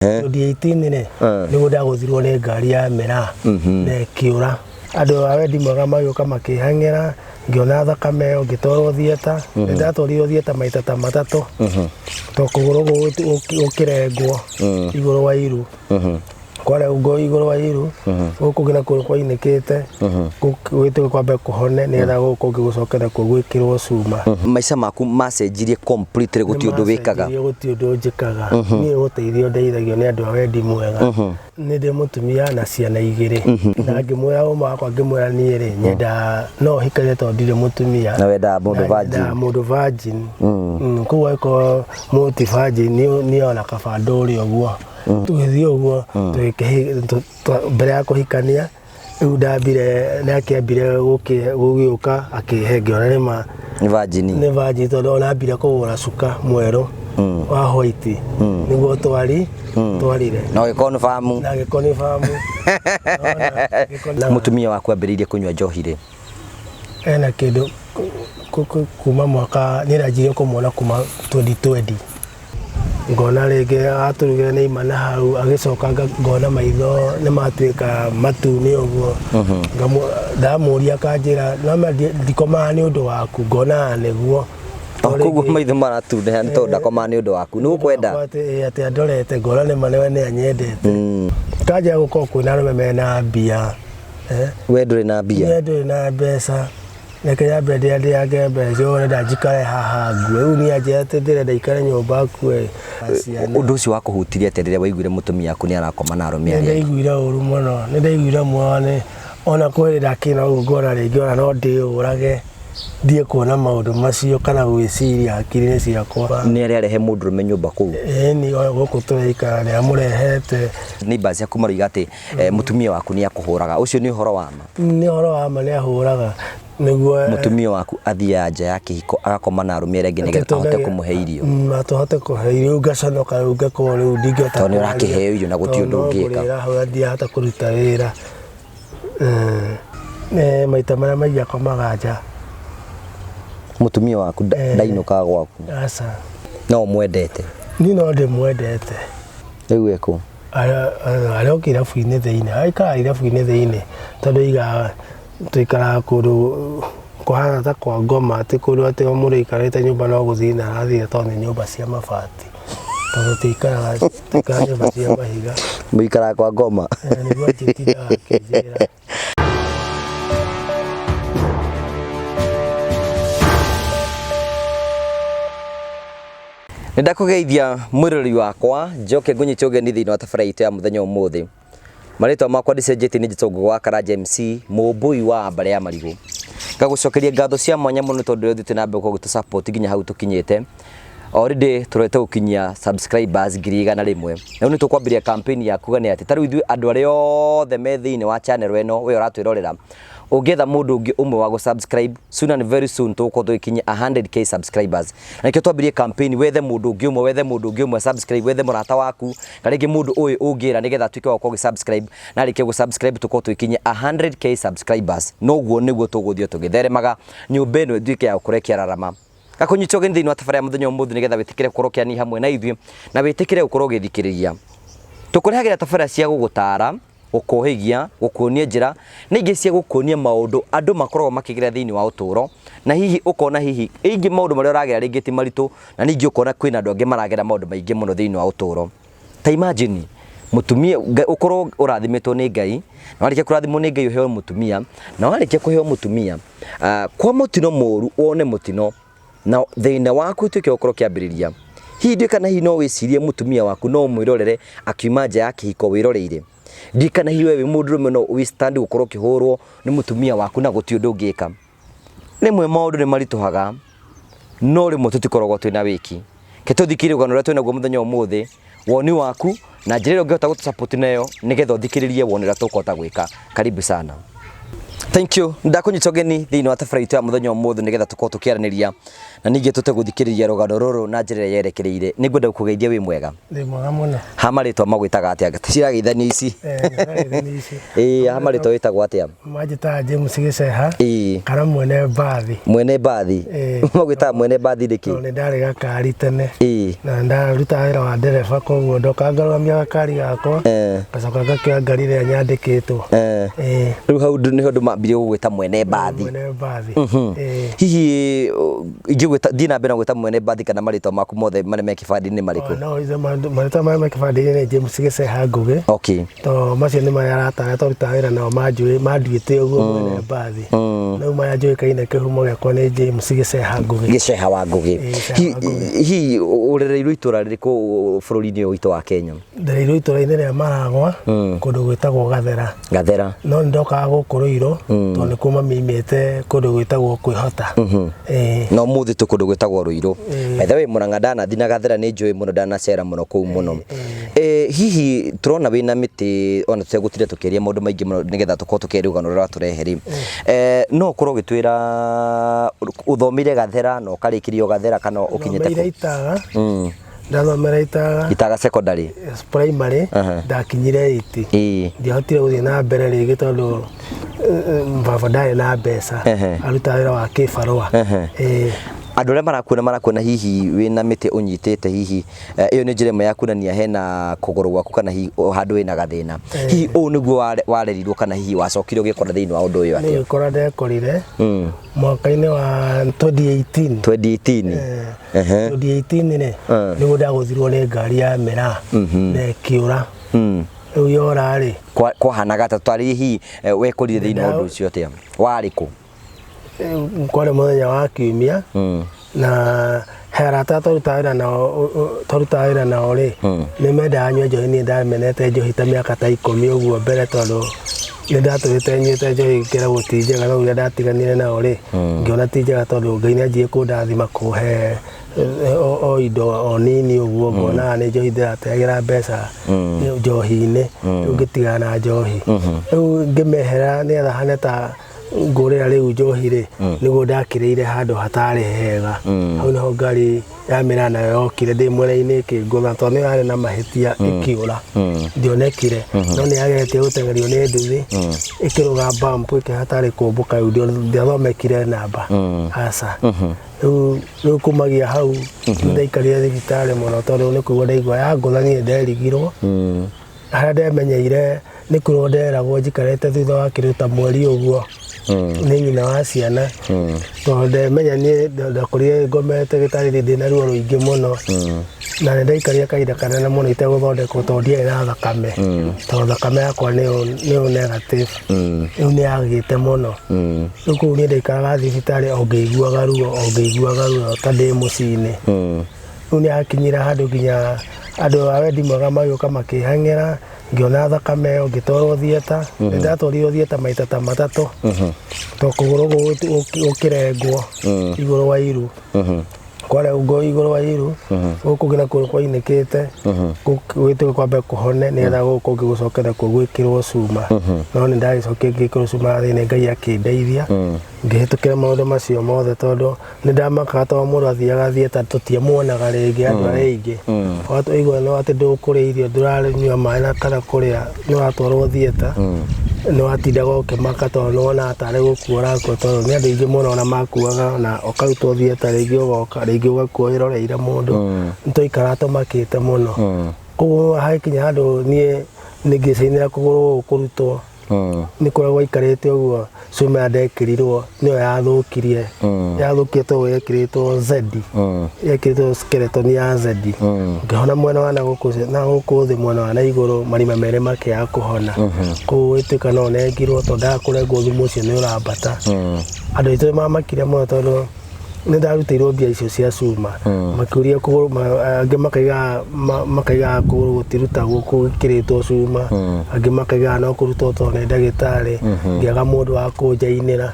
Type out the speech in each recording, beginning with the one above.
2018 rĩ, nĩguo ndagũthirwo nĩ ngari ya mĩraa na ĩkĩũra. Andũ a wendi mwega magĩũka makĩhang'ĩra, ngĩona thakame ĩyo ngĩtwarwo theatre. Nĩ ndatwarirwo theatre maita ta matatũ to kũgũrũ gũkĩrengwo igũrũ wa iru. Kwarengwo igũrũ wa iru, gũkũ kũngĩ nakuo kwainĩkĩte, gwĩtwo kwambe kũhone nĩgetha gũkũ kũngĩ gũcoke nakuo gwĩkĩrwo cuma. Maica maku macenjirie completely, gũtirĩ ũndũ wĩkaga? Nĩmacenjirie, gũtirĩ ũndũ njĩkaga. Niĩ gũteithio ndeithagio nĩ andũ a wendi mwega. Nĩ ndĩ mũtumia na ciana igĩrĩ. Na ngĩmwĩra ũma wakwa, ngĩmwĩra niĩ rĩ, nyenda no hikanie tondũ ndirĩ mũtumia. Na wendaga mũndũ Na virgin. nyendaga mũndũ virgin. Koguo angĩkorwo mũndũ ti virgin, niĩ ona kaba ndũre ũguo. Tũgĩthiĩ ũguo, mbere ya kũhikania, rĩu ndambire, nĩ akĩambire gũgĩũka akĩhe, ngĩona nĩ ma Nĩ virgin. Nĩ virgin tondũ ona ambire kũgũra cuka mwerũ wa white nĩguo twarire. Na ũgĩconfirm. Na agĩconfirm. Mũtumia waku ambĩrĩirie kũnyua njohi rĩ? Ena kĩndũ kuma mwaka, niĩ ndanjirie kũmuona kuma 2020. Ngona rĩngĩ atũrugĩra nĩ aima na hau, agĩcoka ngona maitho nĩ matuĩka matune ũguo. Ndamũria akanjĩra, no ma ndikomaga nĩ ũndũ waku, ngona nĩguo. Koguo maitho maratunĩha nĩ tondũ ndakomaga nĩ ũndũ waku, nĩ gũkwenda? Atĩ andorete, ngona nĩ ma nĩ anyendete. Kanjia gũkorwo kwĩna arũme mena mbia. We ndũrĩ na mbia? Niĩ ndũrĩ na mbeca. Reke nyambe ndĩange mbeca, ũrenda njikare haha ngue. Rĩu niĩ anjĩra atĩ ndĩrenda ikare nyũmba ngue. Ũndũ ũcio wakũhutirie atĩa rĩrĩa waiguire mũtumia waku nĩ arakoma na arũme arĩa angĩ? Nĩ ndaiguire ũru mũno, nĩ ndaiguire mũno, nĩ ona kwĩ hĩndĩ ndakĩina ũguo ngona rĩngĩ ona no ndĩyũrage ndige kuona maũndũ macio kana gwĩciria hakiri-inĩ ciakwa. Nĩ arĩ arehe mũndũrũme nyũmba kũu? Ĩni, gũkũ tũraikara nĩ amũrehete. Neighbours ciaku maroiga atĩ mũtumia waku nĩ akũhũraga, ũcio nĩ ũhoro wa ma? Nĩ ũhoro wa ma, nĩ ahũraga nĩguo. Mũtumia waku athiaga nja ya kĩhiko agakoma na arũme arĩa angĩ nĩgetha ahote kũmũhe irio? Ahote kũhe irio, rĩu ngaconoka, rĩu ngakorwo rĩu ndingĩhota. Tondũ nĩ ũrakĩheo irio na gũtirĩ ũndũ ũngĩka. Tondũ no ngũrĩra ndingĩhota kũruta wĩra. Maita marĩa maingĩ akomaga nja. Mũtumia waku ndainũkaga gwaku? Aca. No ũmwendete? Niĩ no ndĩmwendete. Rĩu ekũ? Arĩ o kĩrabu-inĩ thĩinĩ, aikaraga irabu-inĩ thĩinĩ tondũ aigaga tũikaraga kũndũ kũhana ta kwa ngoma, ti kũndũ atĩ o mũndũ aikarĩte nyũmba no gũthiĩ na arathiĩ tondũ nĩ nyũmba cia mabati, tondũ tũtiikaraga nyũmba cia mahiga. Mũikaraga kwa ngoma? Nĩguo atindaga akĩnjĩra. Nĩ ndakũgeithia mwĩroreri wakwa, njoke ngũnyite ũgeni thĩinĩ wa tabarĩra itũ ya mũthenya ũmũthĩ. Marĩtwa makwa ndicenjetie, nĩ njĩtagwo Ngũgĩ wa Karanja MC, mũmbũi wa mbarĩ ya marigũ. Ngagũcokeria ngatho cia mwanya mũno tondũ ũrĩa ũthiĩte na mbere gũkorwo ũgĩtũ support nginya hau tũkinyĩte. Already tũrorete gũkinyia subscribers 100,000. Na rĩu nĩ tũkwambĩrĩria campaign ya kuga nĩ atĩ ta rĩu ithuĩ andũ arĩa othe me thĩinĩ wa channel ĩno we ũratwĩrorera, ũngĩetha mũndũ ũngĩ ũmwe wa gũ-subscribe, soon and very soon tũgũkorwo tũgĩkinyia 100K subscribers. Na nĩkĩo twambirie campaign, wethe mũndũ ũngĩ ũmwe, wethe mũndũ ũngĩ ũmwe subscribe, wethe mũrata waku, kana rĩngĩ mũndũ ũĩ ũngĩra nĩgetha atuĩke wa gũkorwo ũgĩ-subscribe, na arĩkia gũ-subscribe tũkorwo tũgĩkinyia 100K subscribers. Noguo nĩguo tũgũthiĩ tũgĩtheremaga, nyũmba ĩno ĩtuĩke ya gũkorwo ĩkĩararama. Gakũnyita ũgeni thĩinĩ wa tabarĩra ya mũthenya ũmũthĩ nĩgetha wĩtĩkĩre gũkorwo ũkĩania hamwe na ithuĩ na wĩtĩkĩre gũkorwo ũgĩthikĩrĩria. Tũkũrehagĩra tabarĩra cia gũgũtara, gũkũhĩgia, gũkuonia njĩra na ingĩ cia gũkuonia maũndũ andũ makoragwo makĩgerera thĩinĩ wa ũtũũro, na hihi ũkona hihi ingĩ maũndũ marĩa ũragera rĩngĩ ti maritũ, na ningĩ ũkona kwĩna andũ angĩ maragera maũndũ maingĩ mũno thĩinĩ wa ũtũũro. Ta imagine mũtumia ũkorwo ũrathimĩtwo nĩ Ngai, na warĩkia kũrathimwo nĩ Ngai ũheo mũtumia, na warĩkia kũheo mũtumia, kwa mũtino mũru wone mũtino na thĩna waku ũtuĩke ũkorwo ũkĩambĩrĩria. Hihi ndiũĩ kana hihi no wĩcirie mũtumia waku no ũmwĩrorere akiuma nja ya kĩhiko wĩroreire? Ndiũĩ kana hihi we wĩ mũndũrũme no wĩ stand gũkorwo ũkĩhũrwo nĩ mũtumia waku na gũtirĩ ũndũ ũngĩka? Rĩmwe maũndũ nĩ maritũhaga no rĩmwe tũtikoragwo twĩna wĩki. Reke tũthikĩrĩrie rũgano rũrĩa twĩnaguo mũthenya wa ũmũthĩ, woni waku na njĩra ĩrĩa ũngĩhota gũtũ support nayo nĩgetha ũthikĩrĩrie wone ũrĩa tũkũhota gwĩka. Karibu sana. Thank you. Ndakunyita ũgeni thĩinĩ wa tabarĩra itũ ya mũthenya ũmũthĩ nĩgetha tũkorwo tũkĩaranĩria na ningĩ tũte gũthikĩrĩria rũgano rũrũ na njĩra ĩrĩa yerekereire. Nĩngwenda gũkũgeithia wĩ mwega. Ndĩ mwega mũno. Ha marĩtwa magwĩtaga atĩa? Cirageithania ici. Eh, nĩrageithania ici. Ĩĩ, ha marĩtwa wĩtagwo atĩa? Manjĩtaga James Gĩceha Ĩĩ. kana mwene mbathi. Mwene mbathi. Ĩĩ. Magwĩtaga mwene mbathi nĩkĩ? Tondũ nĩ ndarĩ gakari tene. Ĩĩ. Na ndarutaga wĩra wa ndereba koguo ndoka ngarũgamia gakari gakwa Eh. ngacoka ngakĩoya ngari ĩrĩa nyandĩkĩtwo. Eh. Ĩĩ. Rĩu hau nĩho andũ mambirie gũgwĩta mwene mbathi. Mwene mbathi. Ĩĩ. Hihi ingĩgwĩta thiĩ na mbere na gwĩta mwene mbathi kana marĩtwa maku mothe marĩa me kĩbandĩ-inĩ marĩkũ? No icio marĩtwa marĩa me kĩbandĩ-inĩ nĩ James Gĩceha Ngũgĩ. Okay. To macio nĩ marĩa arata arĩa twarutaga wĩra nao manjũĩ manduĩte ũguo mwene mbathi. Rĩu marĩa njũĩkaine kĩhumo gĩakwa nĩ James Gĩceha Ngũgĩ. Gĩceha wa Ngũgĩ. Ĩĩ, Gĩceha wa Ngũgĩ. Hihi ũrereirwo itũra rĩrĩkũ bũrũri-inĩ ũyũ witũ wa Kenya? Ndereirwo itũra-inĩ rĩa Maragwa kũndũ gwĩtagwo Gathera. Gathera. No nĩ ndokaga gũkũ Rũirũ tondũ nĩkuo mami aimĩte kũndũ gwĩtagwo Kwĩhota. Ĩĩ. Na ũmũthĩ twĩ kũndũ gwĩtagwo Rũirũ. By the way Mũrang'a ndanathiĩ na Gathera nĩ njũĩ mũno ndanacera mũno kũu mũno. Hihi tũrona wĩna mĩtĩ ona tũtegũtinda tũkĩaria maũndũ maingĩ mũno nĩgetha tũkorwo tũkĩaria rũgano rũrĩa watũrehe rĩ. No ũkorwo ũgĩtwĩra ũthomeire Gathera na ũkarĩkĩria o Gathera kana ũkinyĩte Thomeire kũ? Itaga. Ndathomera Itaga Itaga secondary. primary ndakinyire 8. Ĩĩ. Ndiahotire gũthiĩ na mbere rĩngĩ tondũ baba ndarĩ na mbeca. Arutaga wĩra wa kĩbarũa. Ĩĩ. Andũ arĩa marakuona marakuona hihi wĩna mĩtĩ ũnyitĩte hihi ĩyo nĩ njĩra ĩmwe ya kuonania hena kũgũrũ gwaku kana hihi handũ wĩna gathĩna. Hihi ũũ nĩguo warerirwo kana hihi wacokire ũgĩkora thĩinĩ wa ũndũ ũyũ Nĩ atĩa? gũkora ndekorire mwaka-inĩ wa 2018. 2018. 2018 rĩ nĩguo ndagũthirwo nĩ ngari ya mĩraa na ĩkĩũra. Rĩu yora rĩ Kwahanaga atĩa? Twarĩrie hihi wekorire thĩinĩ wa ũndũ ũcio atĩa? Warĩ kũ? Kwarĩ mũthenya wa kiumia na he arata twarutaga wĩra nao twarutaga wĩra nao rĩ nĩ mendaga nyue njohi, niĩ ndamenete njohi ta mĩaka ta 10 ũguo mbere tondũ nĩ ndatũrĩte nyuĩte njohi ngĩragwo ti njega, no rĩrĩa ndatiganire nao rĩ ngĩona ti njega tondũ Ngai nĩ anjirie kũndathima kũhe o indo o nini ũguo ngonaga nĩ njohi ndĩrateagĩra mbeca njohi-inĩ, rĩu ngĩtigana na njohi. Rĩu ngĩmehera nĩgetha hane ta ngũrĩra rĩu njohi rĩ nĩguo ndakĩrĩire handũ hatarĩ hega. Hau nĩho ngari ya mĩraa nayo yokire ndĩ mwena-inĩ ĩkĩngũtha tondũ nĩyo yarĩ na mahĩtia ĩkĩũra. Ndionekire no nĩ yageretie gũteng'erio nĩ nduthi ĩkĩrũga bump ĩkĩhana tarĩ kũmbũka rĩu ndiathomekire namba aca. Rĩu kumagia hau nĩndaikarire thibitarĩ mũno tondũ nĩ kũigua ndaigua yangũtha niĩ nderigirwo. Harĩa ndemenyeire nĩ kwĩrwo nderagwo njikarĩte thutha wa kĩndũ ta mweri ũguo nĩ nyina wa ciana tondũ ndemenya niĩ ndakũrire ngomete gĩtarĩrĩ ndĩna ruo rũingĩ mũno na nĩ ndaikarire kahinda kanene mũno itegũthondekwo tondũ ndiarĩ na thakame tondũ thakame yakwa nĩ O negative rĩu nĩ yagĩte mũno. Rĩu kũu niĩ ndaikaraga thibitarĩ o ngĩiguaga ruo o ngĩiguaga ruo ta ndĩ mũciĩ-inĩ. Rĩu nĩ hakinyire handũ nginya andũ a wendi mwega magĩũka makĩhang'ĩra ngĩona thakame ĩyo ngĩtwarwo theatre. Nĩ ndatwarirwo theatre maita ta matatũ tondũ kũgũrũ gũkĩrengwo igũrũ wa iru. Kwarengwo igũrũ wa iru gũkũ nginya kũgũrũ kwainĩkĩte gwĩtwo kwambe kũhone nĩgetha gũkũ kũngĩ gũcoke nakuo gwĩkĩrwo cuma. No nĩ ndagĩcokire ngĩkĩrwo cuma na thĩinĩ Ngai akĩndeithia ngĩhĩtũkĩra maũndũ macio mothe tondũ nĩ ndamakaga tondũ mũndũ athiaga theatre tũtiamuonaga rĩngĩ andũ arĩa aingĩ. Waigua no atĩ ndũkũrĩa irio ndũranyua maĩ na kana kũrĩa nĩ ũratwarwo theatre nĩ watindaga ũkĩmaka tondũ nĩ wonaga tarĩ gũkua ũrakua tondũ nĩ andũ aingĩ mũno ona makuaga na ũkarutwo theatre rĩngĩ ũgoka rĩngĩ ũgakua wĩroreire mũndũ. Nĩ twaikaraga tũmakĩte mũno. Koguo hagĩkinya handũ niĩ nĩ ngĩcainĩra kũgũrũ gũkũ kũrutwo nĩ kũrĩa gwaikarĩte ũguo cuma ĩrĩa ndekĩrirwo nĩyo yathũkirie. Yathũkire tondũ yekĩrĩtwo Z. Yekĩrĩtwo skeleton ya Z. Ngĩhona mwena wa na gũkũ thĩ mwena wa na igũrũ marima merĩ makĩaga kũhona. Koguo gũgĩtuĩka no nengirwo tondũ ndaga kũrengwo thumu ũcio nĩ ũrambata. Andũ aitũ nĩ mamakire mũno tondũ nĩ ndarutĩirwo mbia icio cia cuma. Makĩũria kũgũrũ angĩ makaiga makaiga kũgũrũ gũtirutagwo gwĩkĩrĩtwo cuma. Angĩ makaiga no kũrutwo tondũ nĩ ndagĩtarĩ. Ngĩaga mũndũ wa kũnjainĩra.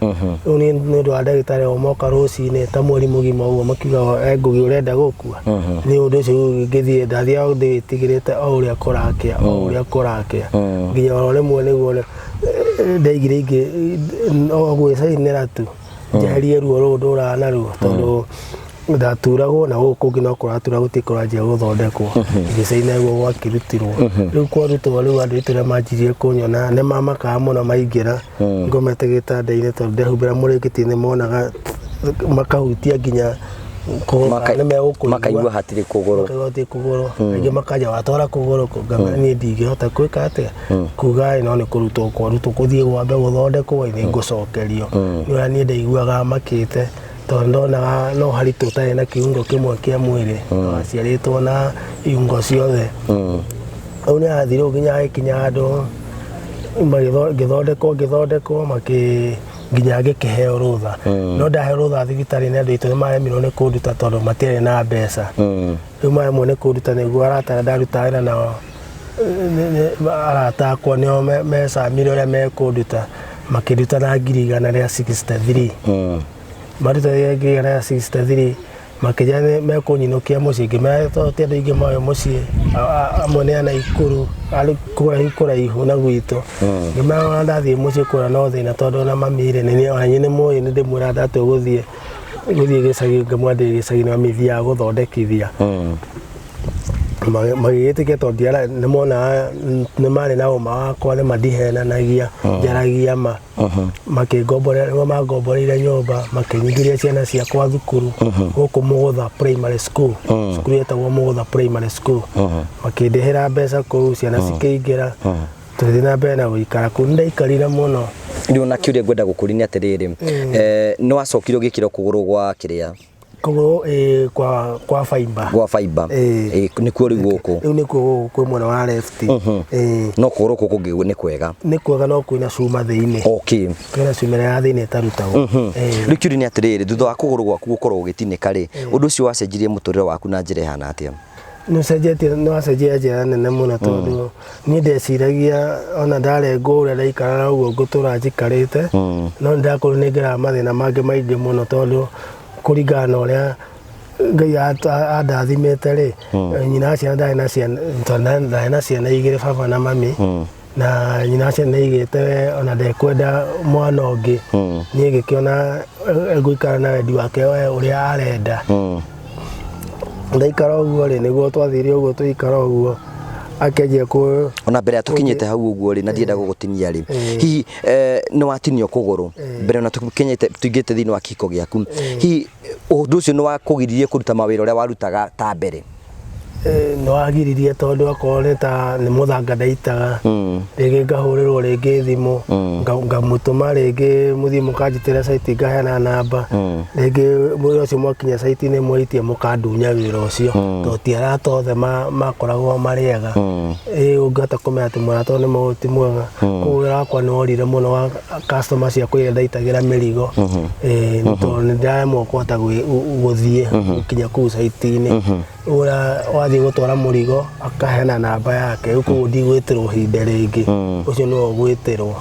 Rĩu niĩ nĩ ũndũ wa ndagĩtarĩ o moka rũcinĩ ta mweri mũgima ũguo makiuga Ngũgĩ ũrenda gũkua. Niĩ ũndũ ũcio rĩu ngĩthiĩ ndathiaga ndĩwĩtigĩrĩte o ũrĩa kũrakĩa o ũrĩa kũrakĩa. Nginya oro rĩmwe nĩguo Ndaigire ingĩ o gwĩcainĩra tu njeherie ruo rũu ndũraga naruo, tondũ ndaturagwo na gũkũ kũngĩ no kũratura, gũtirĩ kũranjia gũthondekwo. Ngĩcaina guo gwakĩrutirwo. Rĩu kwarutwo, rĩu andũ aitũ arĩa manjirie kũnyona nĩ mamakaga mũno maingĩra ngomete gĩtanda-inĩ, tondũ ndehumbĩra mũrĩngĩti-inĩ monaga makahutia nginya kũgũrũ nĩ megũkũigua. Makaigua hatirĩ kũgũrũ. Makaigua hatirĩ kũgũrũ. Aingĩ makanja watwara kũgũrũ kũ, ngamera niĩ ndingĩhota gwĩka atĩa, kuga ĩ no nĩ kũrutwo kwarutwo, kũthiĩ gwambe gũthondekwo, nĩ ngũcokerio. Nĩ ũrĩa niĩ ndaiguaga makĩte, tondũ ndonaga no haritũ ũtarĩ na kĩungo kĩmwe kĩa mwĩrĩ, waciarĩtwo na iungo ciothe. Rĩu nĩ athire ũguo nginya agĩkinya handũ ngĩthondekwo makĩ nginya ngĩkĩheo rũtha. No ndaheo rũtha thibitarĩ-inĩ, andũ aitũ nĩ maremirwo nĩ kũnduta tondũ matiarĩ na mbeca. Rĩu maremwo nĩ kũnduta, nĩguo arata arĩa ndarutaga wĩra nao, arata akwa nĩo mecamire ũrĩa mekũnduta, makĩnduta na 163,000. Maruta 163,000, makĩnjĩra nĩ mekũnyinũkia mũciĩ. Ngĩmera tondũ ti andũ aingĩ moĩ mũciĩ, amwe nĩ a Naikuru, arĩ kũraihu kũraihu na gwitũ. Ngĩmera ona ndathiĩ mũciĩ kũrĩa no thĩna, tondũ ona mami rĩ, ona inyuĩ nĩ mũĩ, nĩ ndĩmwĩraga ndatua gũthiĩ gĩcagi, ngamwĩra ndĩ gĩcagi na mami thiaga gũthondekithia. Magĩgĩtĩkia tondũ nĩ monaga nĩ marĩ na ũma wakwa, nĩ mandihenanagia, njaragia ma. Makĩngomborera, nĩguo mangomboreire nyũmba, makĩnyingĩria ciana ciakwa thukuru gũkũ Mũgũtha Primary School, cukuru yetagwo Mũgũtha Primary School. Makĩndĩhĩra mbeca kũu, ciana cikĩingĩra, tũgĩthiĩ na mbere na gũikara kũu. Nĩ ndaikarire mũno. Rĩu ona kĩũria ngwenda gũkũria nĩ atĩrĩrĩ, nĩ wacokire ũgĩkĩrwo kũgũrũ gwa kĩrĩa? Kũgũrũ kwa fiber. Gwa fiber. Nĩkuo rĩu gũkũ? Rĩu nĩkuo gũkũ kwĩ mwena wa left. No kũgũrũ gũkũ kũngĩ nĩ kwega? Nĩ kwega, no kwĩna cuma thĩinĩ. Kwĩna cuma ĩrĩa ya thĩinĩ ĩtarutagwo. Rĩu kĩũria nĩ atĩrĩrĩ, thutha wa kũgũrũ gwaku gũkorwo gũgĩtinĩka rĩ, ũndũ ũcio wacenjirie mũtũrĩre waku na njĩra ĩhana atĩa? Nĩ ũcenjetie, nĩ wacenjirie njĩra nene mũno, tondũ niĩ ndeciragia ona ndarengwo ũrĩa ndaikaraga ũguo ngũtũra njikarĩte, no nĩ ndakorwo nĩ ngeraga mathĩna mangĩ maingĩ mũno, tondũ kũringana na ũrĩa Ngai andathimĩte rĩ, nyina wa ciana ndarĩ na ciana, tondũ ndarĩ na ciana igĩrĩ, baba na mami, na nyina wa ciana nĩ aigĩte ona ndekwenda mwana ũngĩ. Niĩ ngĩkĩona ngũikara na wendi wake we ũrĩa arenda. Ndaikara ũguo rĩ, nĩguo twathire ũguo tũikara ũguo, akĩanjia kũ Ona mbere ya tũkinyĩte hau ũguo rĩ, na ndienda gũgũtinia rĩ, hihi nĩ watinio kũgũrũ mbere ona tũkinyĩte tũingĩte thĩinĩ wa kĩhiko gĩaku, hihi ũndũ ũcio nĩ wakũgiririe kũruta mawĩra ũrĩa warutaga ta mbere? Nĩ wagiririe, tondũ akorwo nĩ ta nĩ mũthanga ndaitaga, rĩngĩ ngahũrĩrwo rĩngĩ thimũ, ngamũtũma rĩngĩ mũthiĩ mũkanjĩtĩra site, ngaheana namba, rĩngĩ wĩra ũcio mwakinya site-inĩ mwĩtie mũkandunya wĩra ũcio, tondũ ti arata othe makoragwo marĩ ega. Ĩ ũngĩhota kũmenya atĩ mũrata ũyũ nĩ mũũ ti mwega. Koguo wĩra wakwa nĩ worire mũno wa customer ciakwa iria ndaitagĩra mĩrigo, nĩ tondũ nĩ ndaremwo kũhota gũthiĩ gũkinya kũu site-inĩ. Ũrĩa wathiĩ gũtwara mũrigo akaheana namba yake, rĩu koguo ndigwĩtĩrwo ihinda rĩngĩ, ũcio nĩwe ũgwĩtĩrwo.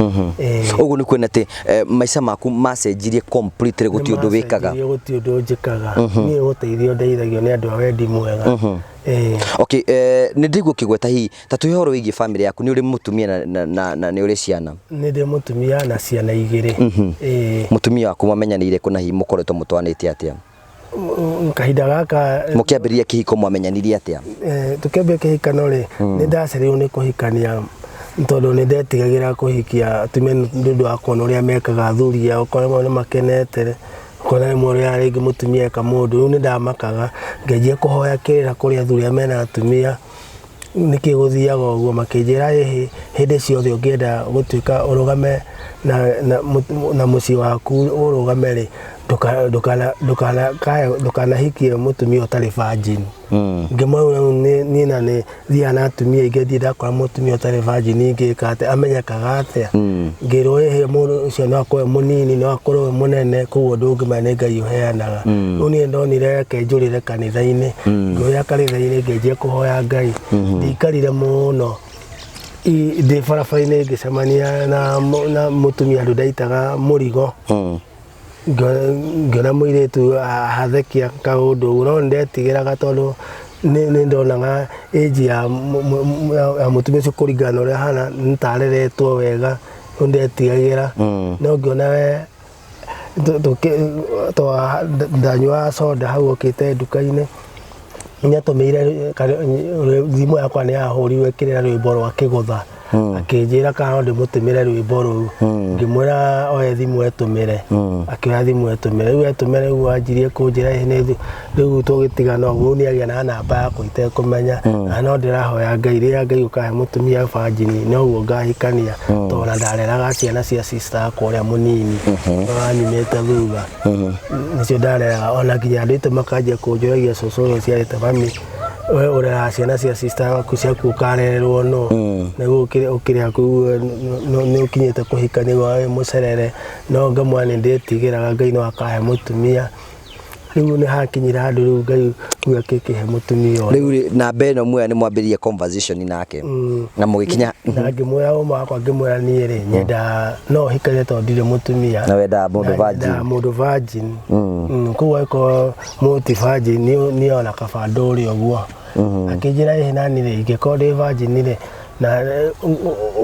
Ũguo nĩ kuona atĩ maica maku macenjirie completely, gũtirĩ ũndũ wĩkaga? Nĩmacenjirie, gũtirĩ ũndũ njĩkaga. Niĩ gũteithio ndeithagio nĩ andũ a wendi mwega. Okay, nĩ ndĩguo ũkĩgweta, hihi ta tũhe ũhoro wĩgiĩ family yaku, nĩ ũrĩ mũtumia na nĩ ũrĩ ciana? Nĩ ndĩ mũtumia na ciana igĩrĩ. Mũtumia waku mwamenyanĩire kũ, na hihi mũkoretwo mũtwanĩte atĩa? Kahinda gaka Mũkĩambĩrĩria kĩhiko mwamenyanirie atĩa? Tũkĩambia kĩhikano rĩ, nĩ ndacereirwo nĩ kũhikania, tondũ nĩ ndetigagĩra kũhikia atumia nĩ ũndũ wa kuona ũrĩa mekaga athuri ao, ũkona rĩmwe nĩ makenete, ũkona rĩmwe ũrĩa rĩngĩ mũtumia eka mũndũ. Rĩu nĩ ndamakaga, ngĩanjia kũhoya kĩrĩra kũrĩ athuri arĩa mena atumia, nĩkĩ gũthiaga ũguo. Makĩnjĩra ĩhĩ, hĩndĩ ciothe ũngĩenda gũtuĩka ũrũgame na mũciĩ waku ũrũgame rĩ, ndũkanahikie mũtumia ũtarĩ virgin. Ngĩmwĩra rĩu niĩ na nĩ thiaga na atumia aingĩ, ndirĩ ndakora mũtumia ũtarĩ virgin, ingĩka atĩa, amenyekaga atĩa? Ngĩrwo ĩhĩ, mũndũ ũcio no akorwo e mũnini, no akorwo e mũnene, koguo ndũngĩmenya, nĩ Ngai ũheanaga. Rĩu niĩ ndonire reke njũrĩre kanitha-inĩ, ngĩũrĩra kanitha-inĩ, ngĩanjia kũhoya Ngai. Ndiikarire mũno ndĩ barabara-inĩ, ngĩcemania na mũtumia andũ ndaitaga mũrigo. Ngĩona mũirĩtu ahathekia kaũndũ ũguo, no nĩndetigĩraga tondũ nĩ ndonaga age ya mũtumia ũcio kũringana na ũrĩa ahana nĩ ta areretwo wega. Rĩu ndetigagĩra no ngĩona we ndanyuaga soda hau okĩte nduka-inĩ nĩatũmĩire thimũ yakwa nĩ yahũrirwo ĩkĩrĩra rwĩmbo rwa kĩgũtha akĩnjĩra kana no ndĩmũtũmĩre rwĩmbo rũu ngĩmwĩra oe thimũ etũmĩre akĩoya thimũ etũmĩre rĩu etũmĩre rĩu anjirie kũnjĩra ĩ nĩ rĩu tũgĩtigana ũguo nĩ agĩa na namba yakwa itekũmenya na no ndĩrahoya Ngai rĩrĩa Ngai ũkahe mũtumia virgin noguo ngahikania tondũ ona ndareraga ciana cia sister yakwa ũrĩa mũnini wanyumĩte thutha nĩcio ndareraga ona nginya andũ aitũ makanjia kũnjũragia cũcũ ũrĩa ũciarĩte mami we ũreraga ciana cia sister waku ciaku ũkarererwo nũ nĩguo ũkĩrĩ hakuhĩ nĩ ũkinyĩte kũhikania wĩ mũcerere no ngamwĩra nĩ ndĩtigĩraga Ngai no akahe mũtumia rĩu nĩ hakinyire handũ rĩu Ngai rĩu akĩkĩhe mũtumia ũyũ. Rĩu rĩ, namba ĩno muoya nĩ mwambĩrĩria conversation nake na mũgĩkinya na ngĩmwĩra ũma wakwa ngĩmwĩra niĩ rĩ nyenda no hikanie tondũ ndirĩ mũtumia Na wendaga mũndũ Na virgin. nyendaga mũndũ virgin koguo angĩkorwo mũndũ ti virgin niĩ ona kaba ndũre ũguo akĩnjĩra ĩhĩ nani rĩ ingĩkorwo ndĩ virgin rĩ na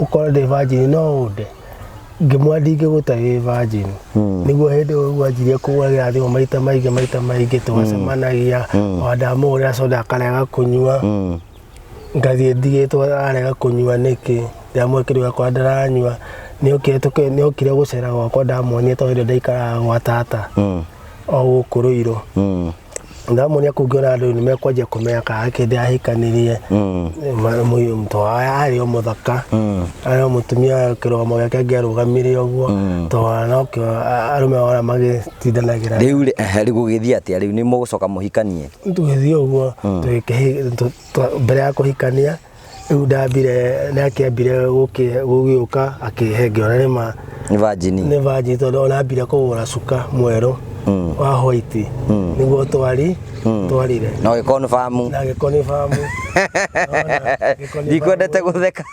ũkorwo ndĩ virgin no ũnde ngĩmwĩra ndingĩgũte wĩ virgin nĩguo hĩndĩ ĩyo rĩu anjirie kũhũragĩra thimũ maita maingĩ maita maingĩ tũgacemanagia ona ndamũgũrĩra soda akarega kũnyua ngathiĩ ndigĩtwo arega kũnyua nĩkĩ ndamwĩra kĩndũ gĩakwa ndaranyua nĩokire gũcera gwakwa ndamuonia tondũ hĩndĩ ĩyo ndaikaraga gwa tata o gũkũ Rũirũ ndamuonia kũu ngĩona andũ nĩ mekwanjia kũmenya kana gakĩ ndĩrahikanirie tondũ arĩ o mũthaka arĩ o mũtumia kĩrũgamo gĩake angĩarũgamire ũguo tondũ nokĩo arũme ona magĩtindanagĩra rĩu rĩ ehe, rĩu gũgĩthiĩ atĩa rĩu nĩ mũgũcoka mũhikanie tũgĩthiĩ ũguo mbere ya kũhikania rĩu ndambire nĩakĩambire gũgĩũka akĩhe ngĩona nĩma nĩ virgin nĩ virgin tondũ ona ambire kũgũra cuka mwerũ wa white nĩguo twarire na ũgĩconfirm na gĩkonibamu ndikwendete gũtheka